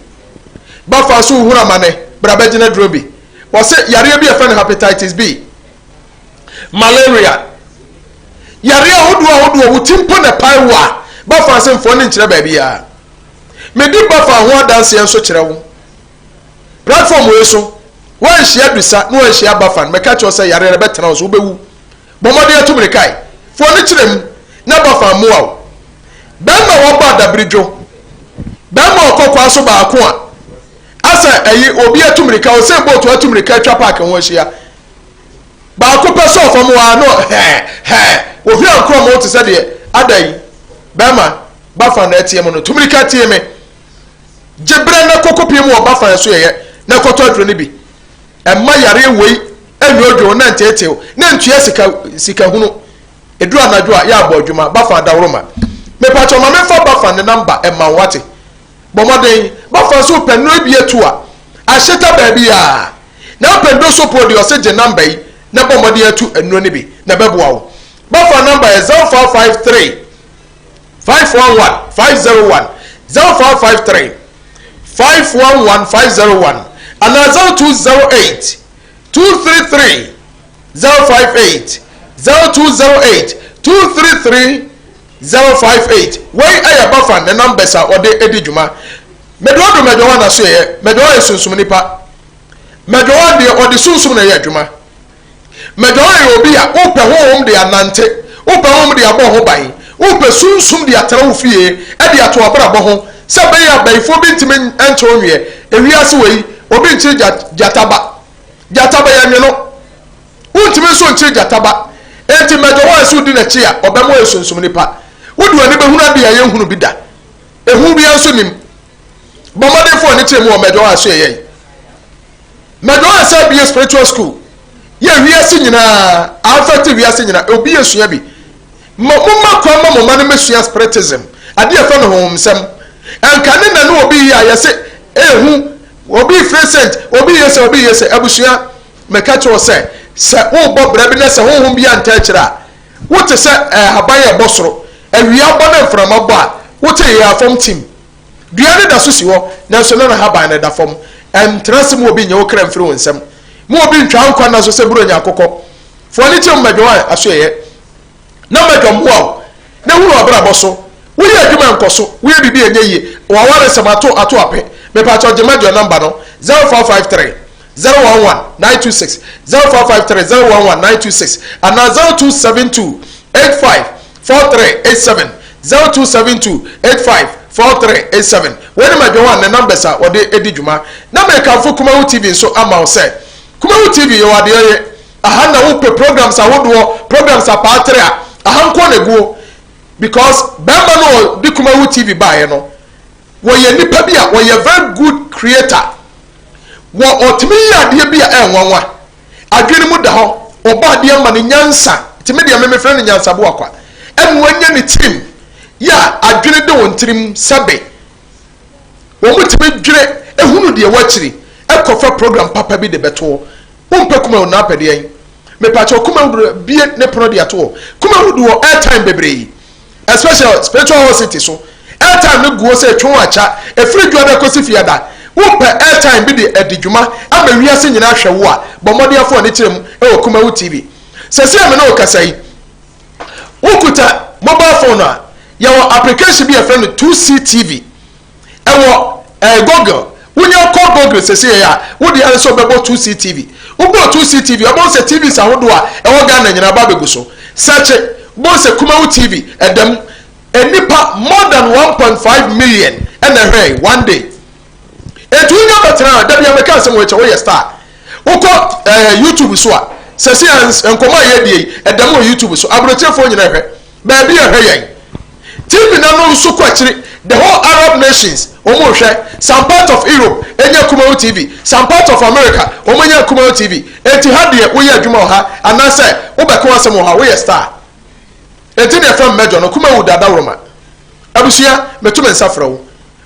Bafan sɛ wohunu amane, bra bɛgye n'aduro bi. Wɔse yareɛ bi a yɛfrɛ no hepatitis B, malaria, yareɛ ahodoɔ ahodoɔ, wo ti mpo na ɛpae wo a, Bafan se mfoɔ no nkyerɛ baabiara. Medi Bafa ho adanseɛ nso kyerɛ wo. Platform wei so, woanhyia Dusa na woanhyia Bafa no, mɛka kyerɛ wo sɛ yareɛ no bɛtena wo so, wobɛwu. Bɔ mmɔden atu mmirika ɛ. Fa w'ani kyerɛ mu na Bafa mmoa wo. Bɛrima a wabɔ adabiridwo, bɛrima a ɔkɔ kwa so baako a asɛ ɛyi obi atu mmirika, ɔsɛ boat atu mmirika atwa park ho ahyia. Baako pɛ sɔɔ fam hɔ ara na hɛɛ hɛɛ, ohwia nkorɔmo te sɛ deɛ ada yi. Bɛrima, Bafa na ɛteɛ mu no, tu mmirika tie me. Gye berɛ na kɔ kɔpie mu wɔ Bafa ɛso yɛyɛ na kɔtɔ aduro no bi. Ɛmma yareɛ wei nnwodwo wo na nteetee wo na ntua sika sika hunu. Ɛduru anadwo a yɛ abɔ adwuma Bafa adaworoma. Mepakyɛw ma memfa Bafa ne number mma wo wate. Bɔ mmɔden Bafa nso wopɛ nnuro bi atu a ahyeta baabi a na wopɛ nnuro so po deɛ ɔse gye number yi na bɔ mmɔden atu nnuro no bi na ɛbɛboa wo. Bafa number yɛ 0553 511 501 0553 511 501 anaa 0208 233 058 0208 233 058. Wei yɛ Bafan ne numbers a ɔde di dwuma. Mɛdwoa do Mɛdwoa na so yɛyɛ Mɛdwoa yɛ sunsum nipa. Mɛdwoa deɛ ɔde sunsum na ɛyɛ adwuma. Mɛdwoa yɛ obi a wopɛ honhom de anante, wopɛ honhom de abɔ ho ban, wopɛ sunsum de atra wo fie, de ato abrabɔ ho sɛ ɛbɛyɛ a bayifoɔ bi ntumi nkyɛ wo nweɛ. Ewiase wei, obi nkyere gyata ba. Gyata ba yɛnwe no. Wontumi nso nkyere gyata ba. Enti mɛdwoa sɛ wodi n'akyi a, ɔbɛma woayɛ sunsum nipa. Wode w'ani bɛhunu adeɛ a yɛnhunu bi da. Ehu biara nso nnim. Bɔ mmɔden fa w'ani kyerɛ mu wɔ mɛdwoa so yɛyɛe. Mɛdɔn sɛ bie spiritual school yɛ wiase nyinaa affect wiase nyinaa obi esua bi ma mo ma kwan ma mo ma no mesua spiritism adeɛ ɛfɛ no honhomsɛm ɛnka ne na ne obi yɛ a yɛse ehu obi firi sent obi yɛ sɛ obi yɛ sɛ abusua mɛka kyerɛ sɛ sɛ wobɔ brɛ bi na sɛ honhom bi anta akyire a wote sɛ ahaban a ɛbɔ soro awia bɔ ne mframa bɔ a wote yɛ afam tim Dua no da so si hɔ, nanso na n'ahaban no da fam. Ɛntena ase ma obi nnye wo kra mfiri wo nsam. Ma obi ntwa wo nkwa nna so sɛ Buronya akokɔ. Fa w'ani kyerɛ mu ma dwan asoɛeɛ, na ma dwan mmoa wo, na hunu w'abrabɔ so. Woyɛ adwuma a nkɔ so, woyɛ biribi a ɛnyɛ yie, w'awaresɛm ato ato ape. Mepakyɛw gye ma dwan nɔmba no, 0453 011 926, 0453 011 926 anaa 0272 85 4387 0272 85 4387. Wei ne Madwowan ne numbers a wɔde di dwuma. Na merekamfo Kumawu TV nso ama wo sɛ, Kumawu TV yɛwɔ adeɛ ɔye. Aha na wopɛ programs ahodoɔ, programs apaatere a, aha nko na ɛguo. Because bɛrima no ɔde Kumawu TV baeɛ no, wɔyɛ nipa bi a wɔyɛ very good creator. Wɔ ɔtumi yɛ adeɛ bi a ɛnwanwa. Adwene mu da hɔ, ɔbɔ adeɛ ma no nyansa, nti me deɛ me mefrɛ no nyansaboa kwa, ɛna wanya ne tirim yɛ a adwene de wɔn tirim sɛbe wɔn tumi dwene ehunu deɛ ɛwɔ akyiri ɛkɔfa program papa bi de bɛtoɔ. Wompɛ Kumawood na apɛ deɛn? Mepakyɛw Kumawood bie ne pono de ato hɔ. Kumawood wɔ airtime bebree. Especially spiritual hall city so airtime no guo sɛ twon akya ɛfiri dwoada kɔsi fiada. Wopɛ airtime bi de adi dwuma ama wiase nyinaa ahwɛ wo a, bɔ mmɔden afa w'ani kyerɛ mu wɔ Kumawu TV. Sɛsei a me ne wo kasa yi, wokuta mobile phone a, yɛwɔ application bi a yɛfrɛ no 2C TV. Ɛwɔ ɛɛ Google. Wonya kɔ Google sɛsei a, wo deɛ ara sɛ wobɛbɔ 2C TV. Wobɔɔ 2C TV a, wobɛhu sɛ TVs ahodoɔ a ɛwɔ Ghana nyinaa aba abɛgu so. Search, wobɛhu sɛ Kumawu TV ɛda mu. Nnipa more than 1.5 million ɛna ɛhwɛe one day. Enti wonya bɛtena a, da bi a meka asɛm wɔ kyɛ woyɛ star. Wokɔ ɛɛ YouTube so a, sɛsei a nkɔmmɔ a yɛdie yi, ɛda mu wɔ YouTube so. Aburokyerefoɔ nyinaa ɛhwɛ. Baabi a ɛhwɛ yɛn. TV na no nso kɔ akyiri. The whole Arab nations wɔn rehwɛ. Some part of Europe enya Kumawu TV. Some part of America wɔn anya Kumawu TV. Enti ha deɛ woyɛ adwuma wɔ ha anaasɛ wobɛka w'asɛm wɔ ha woyɛ star. Enti na yɛfrɛ me Major no Kumawu Dadaworoma. Abusua, meto me nsa frɛ wo.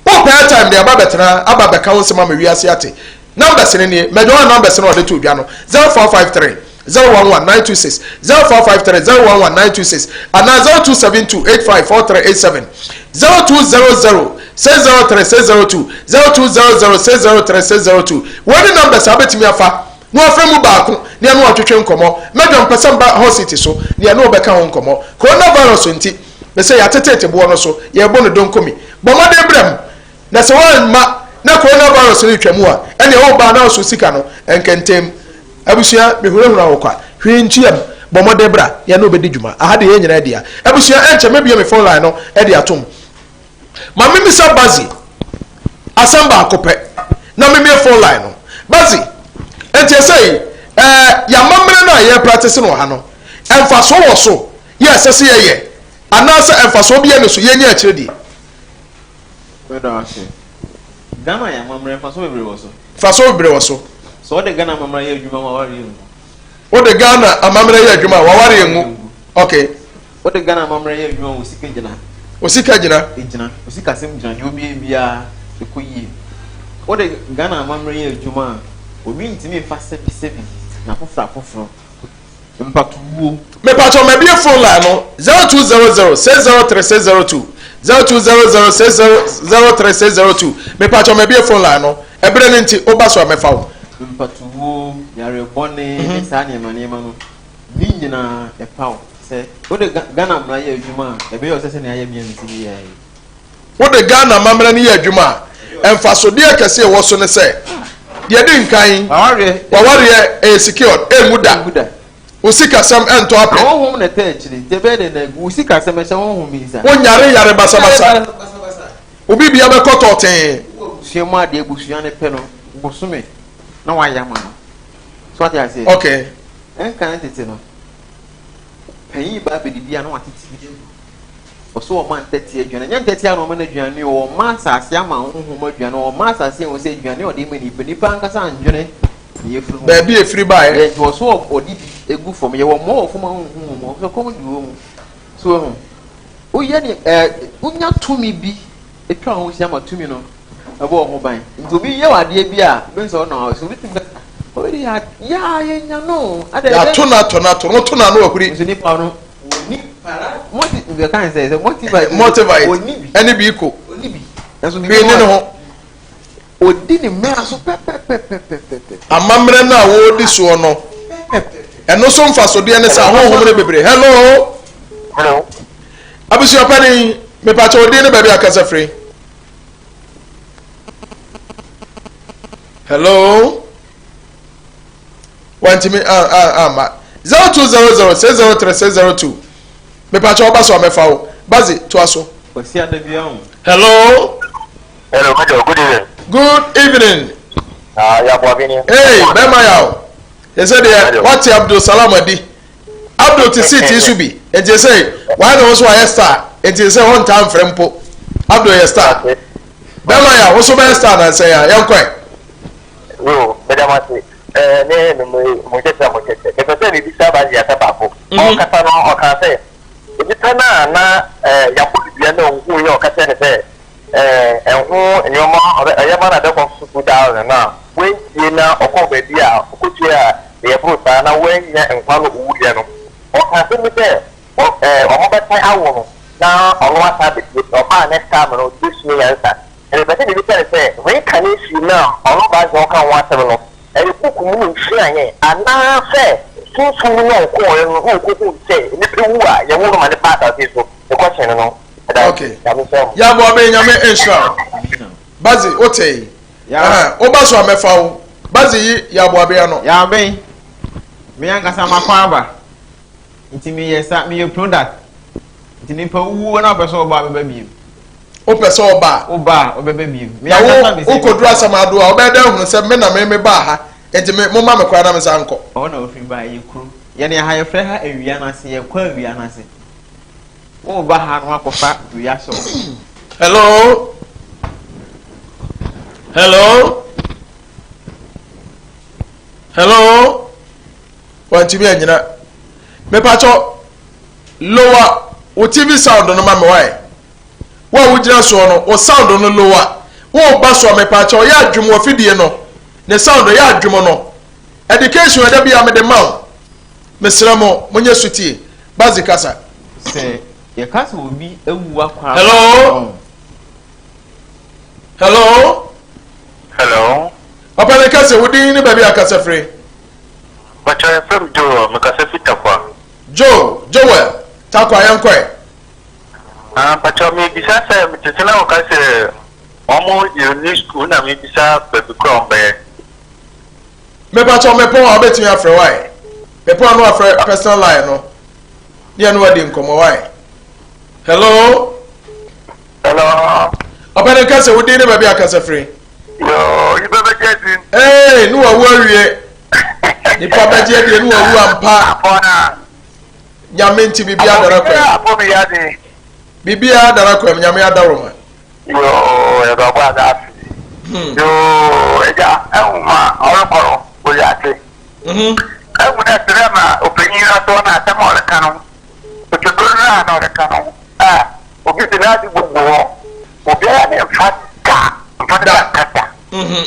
Wopɛ airtime de aba abɛtena aba abɛka wo nsɛm ama wiase ate. Numbers no nie, Major One numbers no a ɔde too dwa no, 0453 011 926, 0453 011 926 anaa 0272 85 4387, 0200 603 602, 0200 603 602. Wei ne numbers a wobɛtumi afa na wafrɛ mu baako na yɛne wo atwetwe nkɔmmɔ. Major mpɛ sɛ mba Hot City so na yɛne wo bɛka ho nkɔmmɔ. Coronavirus nti, mesɛ yɛatetete boɔ no so, yɛrebɔ no donkomi. Bɔ mmɔden bra mu. Na sɛ woamma na coronavirus no retwa mu a, ɛnneɛ woba na woso sika no nkɛntɛm. Abusua, mehunahuna wo kwa. Hwee ntua mu. Bɔ mmɔden bra, yɛne wo bɛdi dwuma. Aha deɛ yɛn nyinaa dea. Abusua, ɛnkyɛ mɛbue me phone line no de atom. Ma memmisa Bazi asɛm baako pɛ na memmue phone line no. Bazi, enti ɛsɛi, ɛɛ, yɛn amammerɛ no a yɛrepractice no wɔ ha no, mfasoɔ wɔ so yɛ ɛsɛ sɛ yɛyɛ anaasɛ mfasoɔ biara nni so, yɛnyɛ akyire die? Meda wo ase. Ghana yɛ amammerɛ, mfasoɔ bebree wɔ so. Mfasoɔ bebree wɔ so. Sɛ wode Ghana amammerɛ yɛ adwuma ma w'awareɛ ngu. Wode Ghana amammerɛ yɛ adwuma a w'awareɛ ngu. Okay. Wode Ghana amammerɛ yɛ adwuma wo sika gyina. Wo sika gyina. Egyina. Wo sikasɛm gyina. Deɛ wobɛyɛ biara ɛkɔ yie. Wode Ghana amammerɛ yɛ adwuma a obi ntumi mfa sɛbisɛbi na afoforo afoforo. Mpatowuo. Mepakyɛw mabie phone line no 0200 603 602 0200 603 602 mepakyɛw mabie phone line no ɛberɛ no nti woba so a mɛfa wo. Mpatowuo, yare bɔne ne saa nneɛma nneɛma no ne nyinaa ɛpa wo sɛ wode Ghana mmara yɛ adwuma a ɛbɛyɛ wo sɛ sɛnea ayɛ me a mesi me yɛ yi. Wode Ghana amammerɛ no yɛ adwuma a, mfasodeɛ kɛseɛ ɛwɔ so ne sɛ, deɛ ɛdi nkan, w'awareɛ ɛyɛ secured, ɛnwu da. Wo sikasɛm ɛntɔ apɛ. Ahonhom na ɛtɛ akyire, nti ɛbɛyɛ dɛn na agu? Wo sikasɛm ɛhyɛ honhom bi nsa. Wonyare yare basabasa. Wo biribia bɛkɔ tɔɔtee. Wowɔ abusua mu a, deɛ abusua no pɛ no, bosome na wayɛ ama no. So wate aseɛ? Okay. Ɛnkan tete no, panyin ba abɛdidi a na watete bi agu. Ɔsɛ ɔma ntɛtea aduane. Ɛnyɛ ntɛtea na ɔma no aduane o, ɔma asase ama honhom aduane. Ɔma asase ehu sɛ aduane a ɔde ma nipa, nipa ankasa andwene ne yafunu ho. Baabi a efiri baeɛ. Yɛ nti ɔsɛ ɔde bi egu fam. Yɛwɔ mmoa wɔ fam a wonhu wɔn, ɔsɛ kɔm de wɔn mu. So ehu. Woyɛ ne ɛɛ wonya tumi bi atwa wo ho hyia ma tumi no ɛbɔ wo ho ban. Nti obi yɛ wo adeɛ bi a, bɛn sɛ ɔnɔ sɛ obi tumi ka obi de yɛ a yɛnya no. Yɛato no ato no ato no to no ano ahuri. Nso nipa no wɔni moti nka sɛ sɛ motivite motivite wɔni bi ɛne bi ko wɔni bi nso hwee ne ne ho odi ne mmara so pɛpɛpɛpɛpɛpɛ. Amammerɛ no a wɔredi soɔ no ɛno so mfasodeɛ ne sɛ ahonhom no bebree. Hello. Hello. Abusuapanin, mepakyɛ wo din ne baabi akasa firi. Hello. Wantumi amma. 0200 603 602. Mepakyɛ wo ba so a mɛfa wo. Bazi, toa so. Kwasi Adabiahu. Hello. Hello, Major. Good evening. Good evening. Ah, ya Boabini. Hey, bɛma ya o. Yɛsɛ deɛ wate Abdul Salam adi. Abdul te seat yi so bi. Nti sɛ wayɛ ne ho so wayɛ star. Nti sɛ ɔntaa mfrɛ mpo. Abdul yɛ star. Bɛma ya wo so bɛyɛ star nansɛ ya. Yɛnkɔɛ. Yo, meda mo ase. Eh, ne ne mo mo nkyɛkyɛ mo nkyɛkyɛ. Mepɛ sɛ mebisa Bazi asɛm baako. Ɔkasa no ɔkaa sɛ nipa no a na eh, yɛabɔ no dua na ɔnhu yɛ ɔka kyerɛ no sɛ eh, ɛho nneɛma ɔyɛ ma no adɛkɔ so 2000 no a wantie na ɔkɔɔ baabi a ɔkɔtua a ɛyɛ boro saa na wannya nkwa no ɔwuiɛ no. Ɔka asɛm bi sɛ ɔ eh, wɔbɛsan awo no na ɔno asan abɛtie. Ɔbaa next time no ɔbɛsua nyansa. Na mepɛ sɛ mibisa no sɛ, reincarnation no a ɔno Baasɛ ɔka ho asɛm no, ɛyɛ book mu na osuaeɛ anaasɛ sunsum mu na ɔkɔeɛ no na ɔkɔhuu sɛ nnipa wu a yɛwo no ma no ba asase so? Me question no no. Ɛda ase. Okay. Nyame nhyira mo. Yɛaboa bɛn Nyame nhyira wo. Bazi wotee? Ya. Woba so a mɛfa wo. Bazi yi yɛaboa bɛn ano. Ya bɛn. Me ankasa makɔ aba. Nti meyɛ sa meyɛ product. Nti nipa wuo na ɔpɛ sɛ ɔba a bɛba biem. Wopɛ sɛ ɔba a. Woba a ɔbɛba biem. Na wo wokɔduru Asamado a wobɛyɛ dɛn ahunu sɛ me na me mebaa ha nti me momma me kwan na mensan nkɔ. Ɔhɔ na ofiri baa ɛyɛ kuro. Yɛn ha yɛfrɛ ha awia no ase yɛkɔ awia no ase. Woba ha na wakɔfa wia hyɛ wo. Hello. Hello. Hello. Wantumi anyina. Mepatɔ lower wo TV sound no ma me wae. Wo a wogyina soɔ no, wo sound no lower. Wo ba soɔ mepatɔ yɛ adwom wɔ fidie no. Ne sound yɛ adwom no. Education ɛda bi a mede ma wo. Mesrɛ mo, monyɛ sutie. Bazi kasa. Sɛ yɛka sɛ obi awu akɔ aba. Hello. Hello. Hello. Papa ne kasa wo din ne baabi a kasa firi. Bàtchɛ yɛfrɛ me Joel, mekasa fi Tarkwa. Joe, Joel, Tarkwa yɛnkɔ ɛ. Ah, mpakyɛw mebisa sɛ tete na wɔka sɛ. Wɔn yɛ ni school na mebisa baabi koro a wɔn bɛyɛ. Mepakyɛw mepɔn a wobɛtumi afrɛ wae? Mepɔn a na wafrɛ personal line no ne ɛno adi nkɔmmɔ wae? Hello? Hello? Ɔpɛne nka sɛ wodin ne baabi a kasa firi. Yoo, nipa bɛgye adi. Ee, ne wawu awie. Nipa bɛgye adie ne wawu ampa. Nyame nti biribiara dara kwam. Biribiara dara kwam, nyame adaworoma. Yoo, yɛbɛbɔ adze ase. Hmm. Yoo, egya, ehu ma ɔrokɔ no wɔ wiadze. Mhm. Ehu dɛ tse dɛ ma ɔpanyin no so na asɛm a ɔreka no, otweber no a na ɔreka no, a obi dze n'adze gugu hɔ, obiara ne mmfa da, mmfa ne nsa nnka da. Mhm.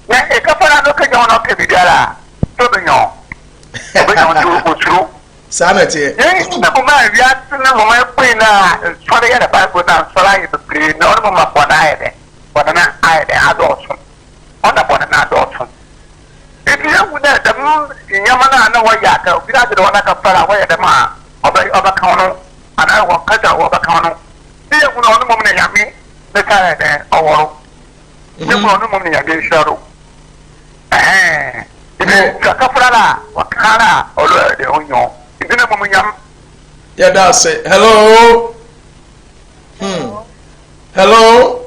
Na ekɛfa no a na okenya wo na ɔka biribiara a, sɛ obenya wo, obenya wo ntsi osuro. Saa na ɛteɛ. Yei ne mmom a wiase no mmom apue no a nsɔre yɛ na Bible no a nsɔre ayɛ bebree no ɔno mmom ma bɔne ayɛ dɛn? Bɔne no ayɛ dɛn? Adɔɔso. Ɔno na bɔne no adɔɔso. Nti yɛhu dɛ dɛm nneɛma no a na wɔyɛ a obi n'adze de wɔn aka far a wɔyɛ dɛm a ɔbɛ ɔbɛka wo no anaa wɔkasa a wɔbɛka wo no ne yɛhu no ɔno mmom na Nyame ne sa yɛ dɛn ɔwɔ do. Yɛhu no ɔno mmom na Nyame nhyira do. Ɛhɛn. Nti sɛ kafra no a, wɔka no a, ɔno deɛ ɔnyɛ o. Nti na mmom nyam. Yɛda ase. Hello. Hmm. Hello.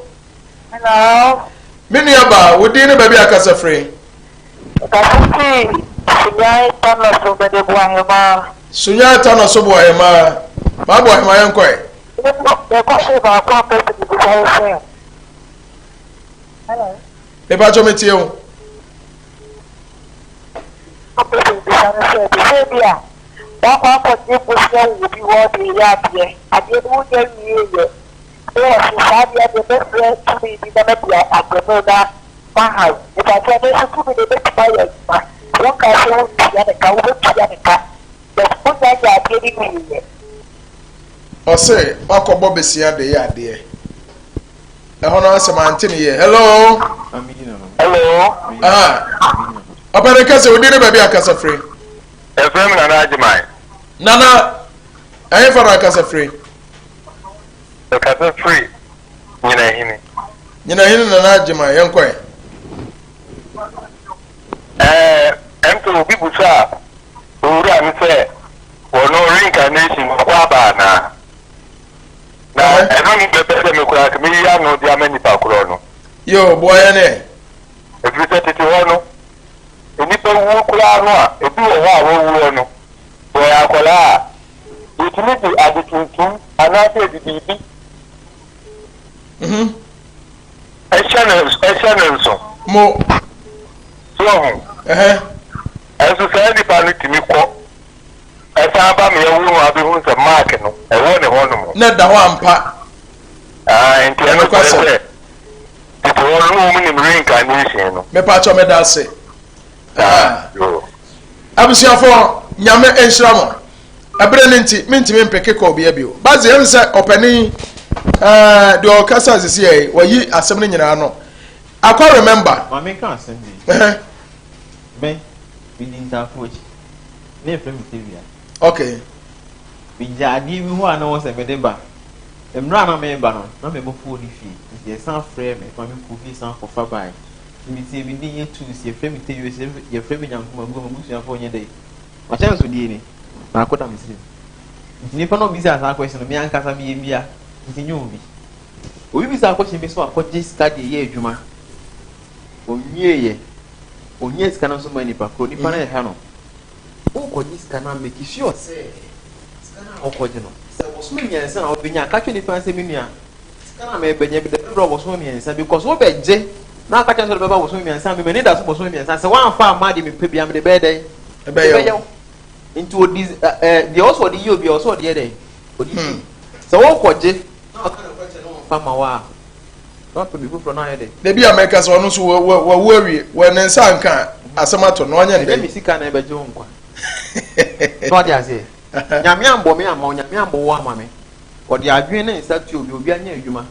Hello. Me nua ba, wo din ne baabi a kasa firi? Kasa firi Sunyani Tano so bɛde Boahemaa. Sunyani Tano so Boahemaa. Maa Boahemaa yɛn kɔɛ. Mekɔ so baako a mpɛ sɛ mebisa wo sɛ. Hello. Mepakyɛ metie wo. Ɔpɛ sɛ obisa no sɛ, te sɛ ebia woakɔ akɔgye bosea wɔ obi hɔ de reyɛ adeɛ, adeɛ no wonnya nwieeɛ, na wɔse saa adeɛ adeɛ mɛfrɛ tumi bi na madi agyeme na mahaw. Mepakyɛ ɛno nso tumi no ɛbɛtumi ayɛ adwuma? Wonkaa sɛ wontua ne ka, wobɛtua ne ka but wonnya nyɛ adeɛ no nwieeɛ. Ɔse wakɔbɔ besia de yɛ adeɛ. Ɛhɔ no asɛm ante ne yie. Hello. Hello. Ah. Ɔpɛ ne kasa odi ne baabi akasa firi. Ɛfrɛ mi Nana Agyeman. Nana, ɛhe fa na akasa firi? Ɛkasa firi Nyinahini. Nyinahini Nana Agyeman, yɛn kɔɛ. Ɛɛ, ɛm sɛ obi busa owura no sɛ wɔn reincarnation ɔkɔ aba anaa? Na ɛno ne bɛpɛ sɛ me koraa sɛ meyi ano de ama nipa korɔ no. Yo, boa yɛn ɛ. Ɛfiri sɛ tete hɔ no, nnipa wuo koraa no a, ebi wɔ hɔ a wɔwuo no, sɛ ɔyɛ akwadaa a, yɛtumi de ade tuntum anaasɛ yɛde biribi ɛhyɛ no ɛhyɛ no nso. Mo. So ɔho. Ɛnso saa nipa no tumi kɔ. Ɛsan ba ma yɛwo no a bɛhu sɛ mark no ɛwɔ ne hɔ nom. Na ɛda hɔ ampa. Aah nti ɛno kyerɛ sɛ tete hɔ no na wɔn nim reincarnation no. Mepakyɛw meda ase. Ah. Abusuafoɔ Nyame nhyira mo. Ɛberɛ no nti mentumi mpeke kɔɔ bia bio. Baze ɛm sɛ ɔpanin ɛɛ deɛ ɔkasa sisi yɛ wayi asɛm no nyinaa no. Akɔ remember. Maame nka asɛm bi. Me, medi ntaafo akyi. Na yɛfrɛ me Tavia. Okay. Megya adeɛ bi hɔ a na wɔ sɛ mede ba. Mmerɛ a na mereba no, na me bɔfoɔ nni fie. Nti yɛsan frɛɛ me ma mekɔɔ fie san kɔfa baeɛ. Nti metee me din yɛ tuu sɛ yɛfrɛ me Tavia, sɛ yɛfrɛ me Nyankoma Aguo, m'abusuafoɔ nyɛ dɛn. M'ahyɛnsodeɛ ni, baako da me tirim. Nti nipa no a ɔbisaa saa question no, me ankasa meyɛ bia, nti nyɛ obi. Obi bisaa question bi sɛ wakɔgye sika de reyɛ adwuma. Ɔnwieeɛ. Ɔnyaa sika no nso maa nipa korɔ. Nipa no ɛha no. Wokɔgye sika no a make sure sɛ sika no a wokɔgye no, sɛ bosome mmiɛnsa na wobɛnya a, ka kyerɛ nipa no sɛ me nua, sika no a merebɛnya bi de bɛbrɛ wo bosome mmiɛnsa because wobɛgye na aka kyerɛ sɛ wode bɛba bosome mmiɛnsa a, me m'ani da so bosome mmiɛnsa. Sɛ woamfa amma deɛ mepɛ biara mede bɛyɛ dɛn? Ɛbɛyɛ Mede bɛyɛ wo. Nti ɔdi ɛɛ deɛ ɔwɔ sɛ ɔde yɛ obi a ɔwɔ sɛ ɔde yɛ dɛn? Ɔde yi. Sɛ wokɔgye na ɔka nokorɛ kyerɛ na ɔmfa ma wo a, Na wapɛ biribi foforɔ na ayɛ dɛ. Dabi a mɛka sɛ ɔno nso wawu awie, wɔ ne nsa anka a, asɛm ato no, ɔnyɛ no dɛn? Ɛnyɛ me sika na ɛbɛgye wo nkwa. So wate aseɛ? Nyame ambɔ me amma wo, Nyame ambɔ wo amma me. Ɔde adwene ne nsa tua obi, obi anyɛ adwuma.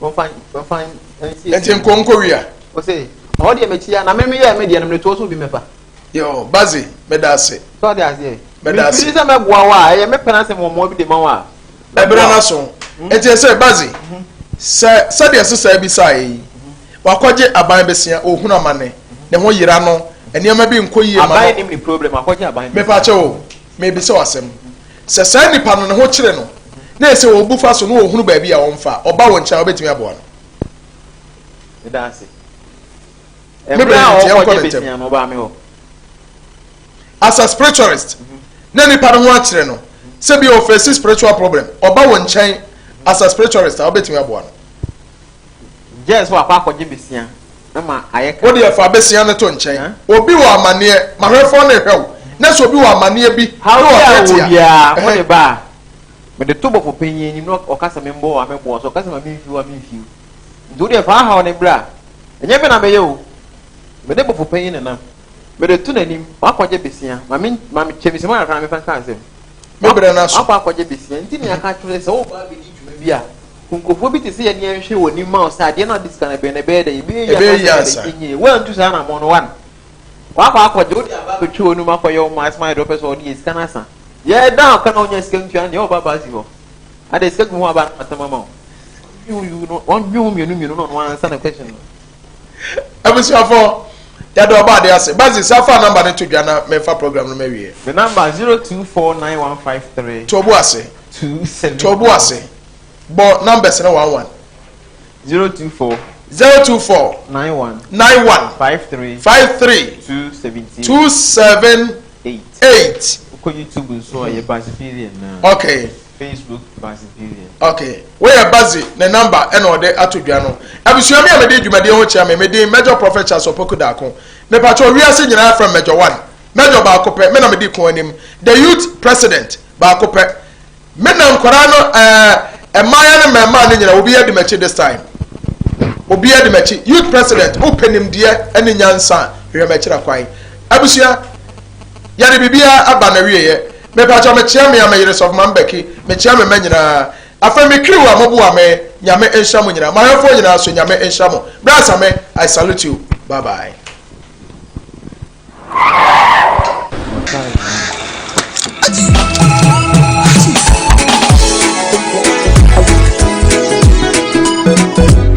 Wɔmfa wɔmfa nsiesie. Nti nkɔ nkɔ wia. Ɔse, ɔhɔ deɛ mekyia, na me meyɛɛ me deɛ no mede toɔ so obi mmɛfa. Yo, Bazi, meda ase. So ɔde aseɛ. Meda ase. Mefiri sɛ mɛboa wo a, ɛyɛ me pɛ na sɛ mewɔ mmoa bi de ma wo a. Ɛberɛ no aso. Nti ɛsɛ Bazi, mhm. Sɛ sɛdeɛ sesaa bisaeɛ yi, wakɔgye aban besia, ɔrehunu amane, ne ho yera no, nneɛma bi nkɔ yie ma no. Aban nim ne problem, wakɔgye aban besia. Mepakyɛ o, merebisa wo asɛm. Sɛ saa nipa no ne ho kyere no, na ɛsɛ ɔbu fa so na ɔhunu baabi a ɔmfa, ɔba wo nkyɛn a, wobɛtumi aboa no? Meda ase. Me Mmerɛ brɛ a nti, yɛnkɔ ɔkɔgye no besia ntɛm. no, ɔbaa me hɔ. As a spiritualist, na nipa no ho akyere no, sɛ bi ɔfɛsi spiritual problem, ɔba wo nkyɛn as a spiritualist a, wobɛtumi aboa no? Gyɛɛ sɛ wakɔ akɔgye besia ma ayɛ ka. Wo deɛ fa besia no to nkyɛn. Obi wɔ amaneɛ, mahwɛfoɔ no rehwɛ wo, na sɛ obi wɔ amaneɛ bi na Haw bi a ɔpɛ wɔ tia. biara, wode ba a, mede to bɔfo panyin anim na ɔka sɛ memboa wo a, mɛboa wo, sɛ ɔka sɛ ma memfi wo a, memfi wo. Nti wo deɛ fa haw no bra. Ɛnyɛ me na meyɛ o, mede bɔfo panyin na nam. Mede to n'anim, wakɔgye besia, ma me, ma me, kyɛ me sima kakra na memfa nka asɛm. Me brɛ no aso. Wakɔ akɔgye besia, nti nea aka akyerɛ sɛ woreba abɛdi dwuma bi a, nkurɔfoɔ bi te sɛ yɛn ne yɛnhwɛ wɔ anim ma wo sɛ adeɛ no a wode sika no bɛyɛ no ɛbɛyɛ dɛ, ɛbɛyɛ yie Ɛbɛyɛ yie anaasɛ ansa. ɛnyɛ yie. Woantu saa anammɔn no, one. Wakɔ akɔgye, wode aba abɛtwa w'anum akɔyɛ wo ma asɛm ayɛ deɛ wopɛ sɛ ɔde yɛ, sika no asa. Yɛda wo ka na wonya sika ntua no deɛ, ɔba aba asi hɔ. Adɛn, sika gu ho aba na matam ama wo. Ɔnhwe ho mmienu mmienu na ɔno ansa na question no. Abusuafo, yɛda ɔba ade ase. Bazi, sa fa number no to dwa na memfa program no mawie. Me number 0249153. To obu ase. 27. To obu ase. Bɔ numbers no one one. 024. 024. 91. 91. 53. 53. 278. 278. 8. Wokɔ YouTube nso a yɛ Baziperian na. Okay. Facebook Baziperian. Okay. Woyɛ Bazi ne number ɛna ɔde ato dwa no. Abusua mi a mede dwumadie ho kyerɛ me, me din Major Prophet Charles Opoku Daako. Mepakyɛ wiase nyinaa frɛ Major One. Major baako pɛ, me na medi ko anim. The youth president baako pɛ. Me na nkwadaa no ɛɛ mmaayɛ ne mmɛɛmaa no nyina obiara di m'akyi this time. Obiara di m'akyi. Youth president, wopɛ nimdeɛ ne nyansa a, hwehwɛ m'akyira kwan. Abusua, yɛde biribiara aba n'awieɛ. Mepakyɛw mekyea me a me yere Sɔfo Maame Becky, mekyea me mma nyinaa. Afei me crew a moboa me, Nyame nhyira mo nyinaa. M'ahwɛfoɔ nyinaa nso, Nyame nhyira mo. Bra Same, I salute you. Bye bye.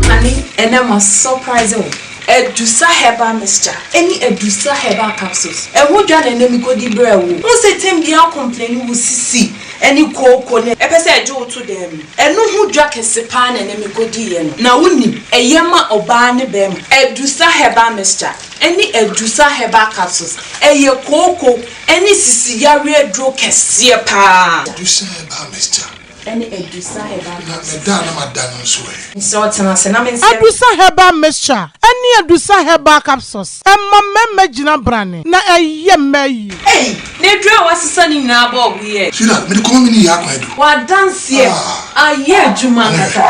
Honey, ɛnɛ ma surprise wo. Adusa herbal mixture ɛne Adusa herbal capsules. Ɛho dwa na ɛnɛ mekɔdi brɛɛ wo. Wohu sɛ tem biara complaini wo sisi ɛne kooko ne. Ɛpɛ sɛ ɛgye wo to dan mu. Ɛno ho dwa kɛse paa na ɛnɛ mekɔdiiɛ no. Na wonim, ɛyɛ ma ɔbaa ne bɛɛma. Adusa herbal mixture ɛne Adusa herbal capsules, ɛyɛ kooko ɛne sisi yareɛ aduro kɛseɛ paa. Adusa herbal mixture. Ɛne Adusa herbal Na capsules. meda a na mada no nso ɛ? Mesrɛ wo tena ase na mensɛe. Adusa herbal mixture ɛne Adusa herbal capsules ɛma mmarima gyina brane na ɛyɛ mmaa yie. Ei! Na aduro a wasesa ne nyinaa bɔɔbo yi ɛ? Sweetheart, mede kɔma me ne yɛ akwan adu. W'adanseɛ ayɛ adwuma ankasa.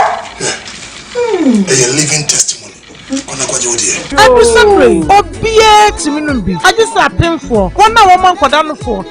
Hwɛ, ɛyɛ living testimony. Kɔ na kɔgye wo deɛ. Adu sɛ bere yi, obiara tumi nom bi, agye sɛ apemfoɔ, wɔn a wɔma nkwadaa nofoɔ, ne.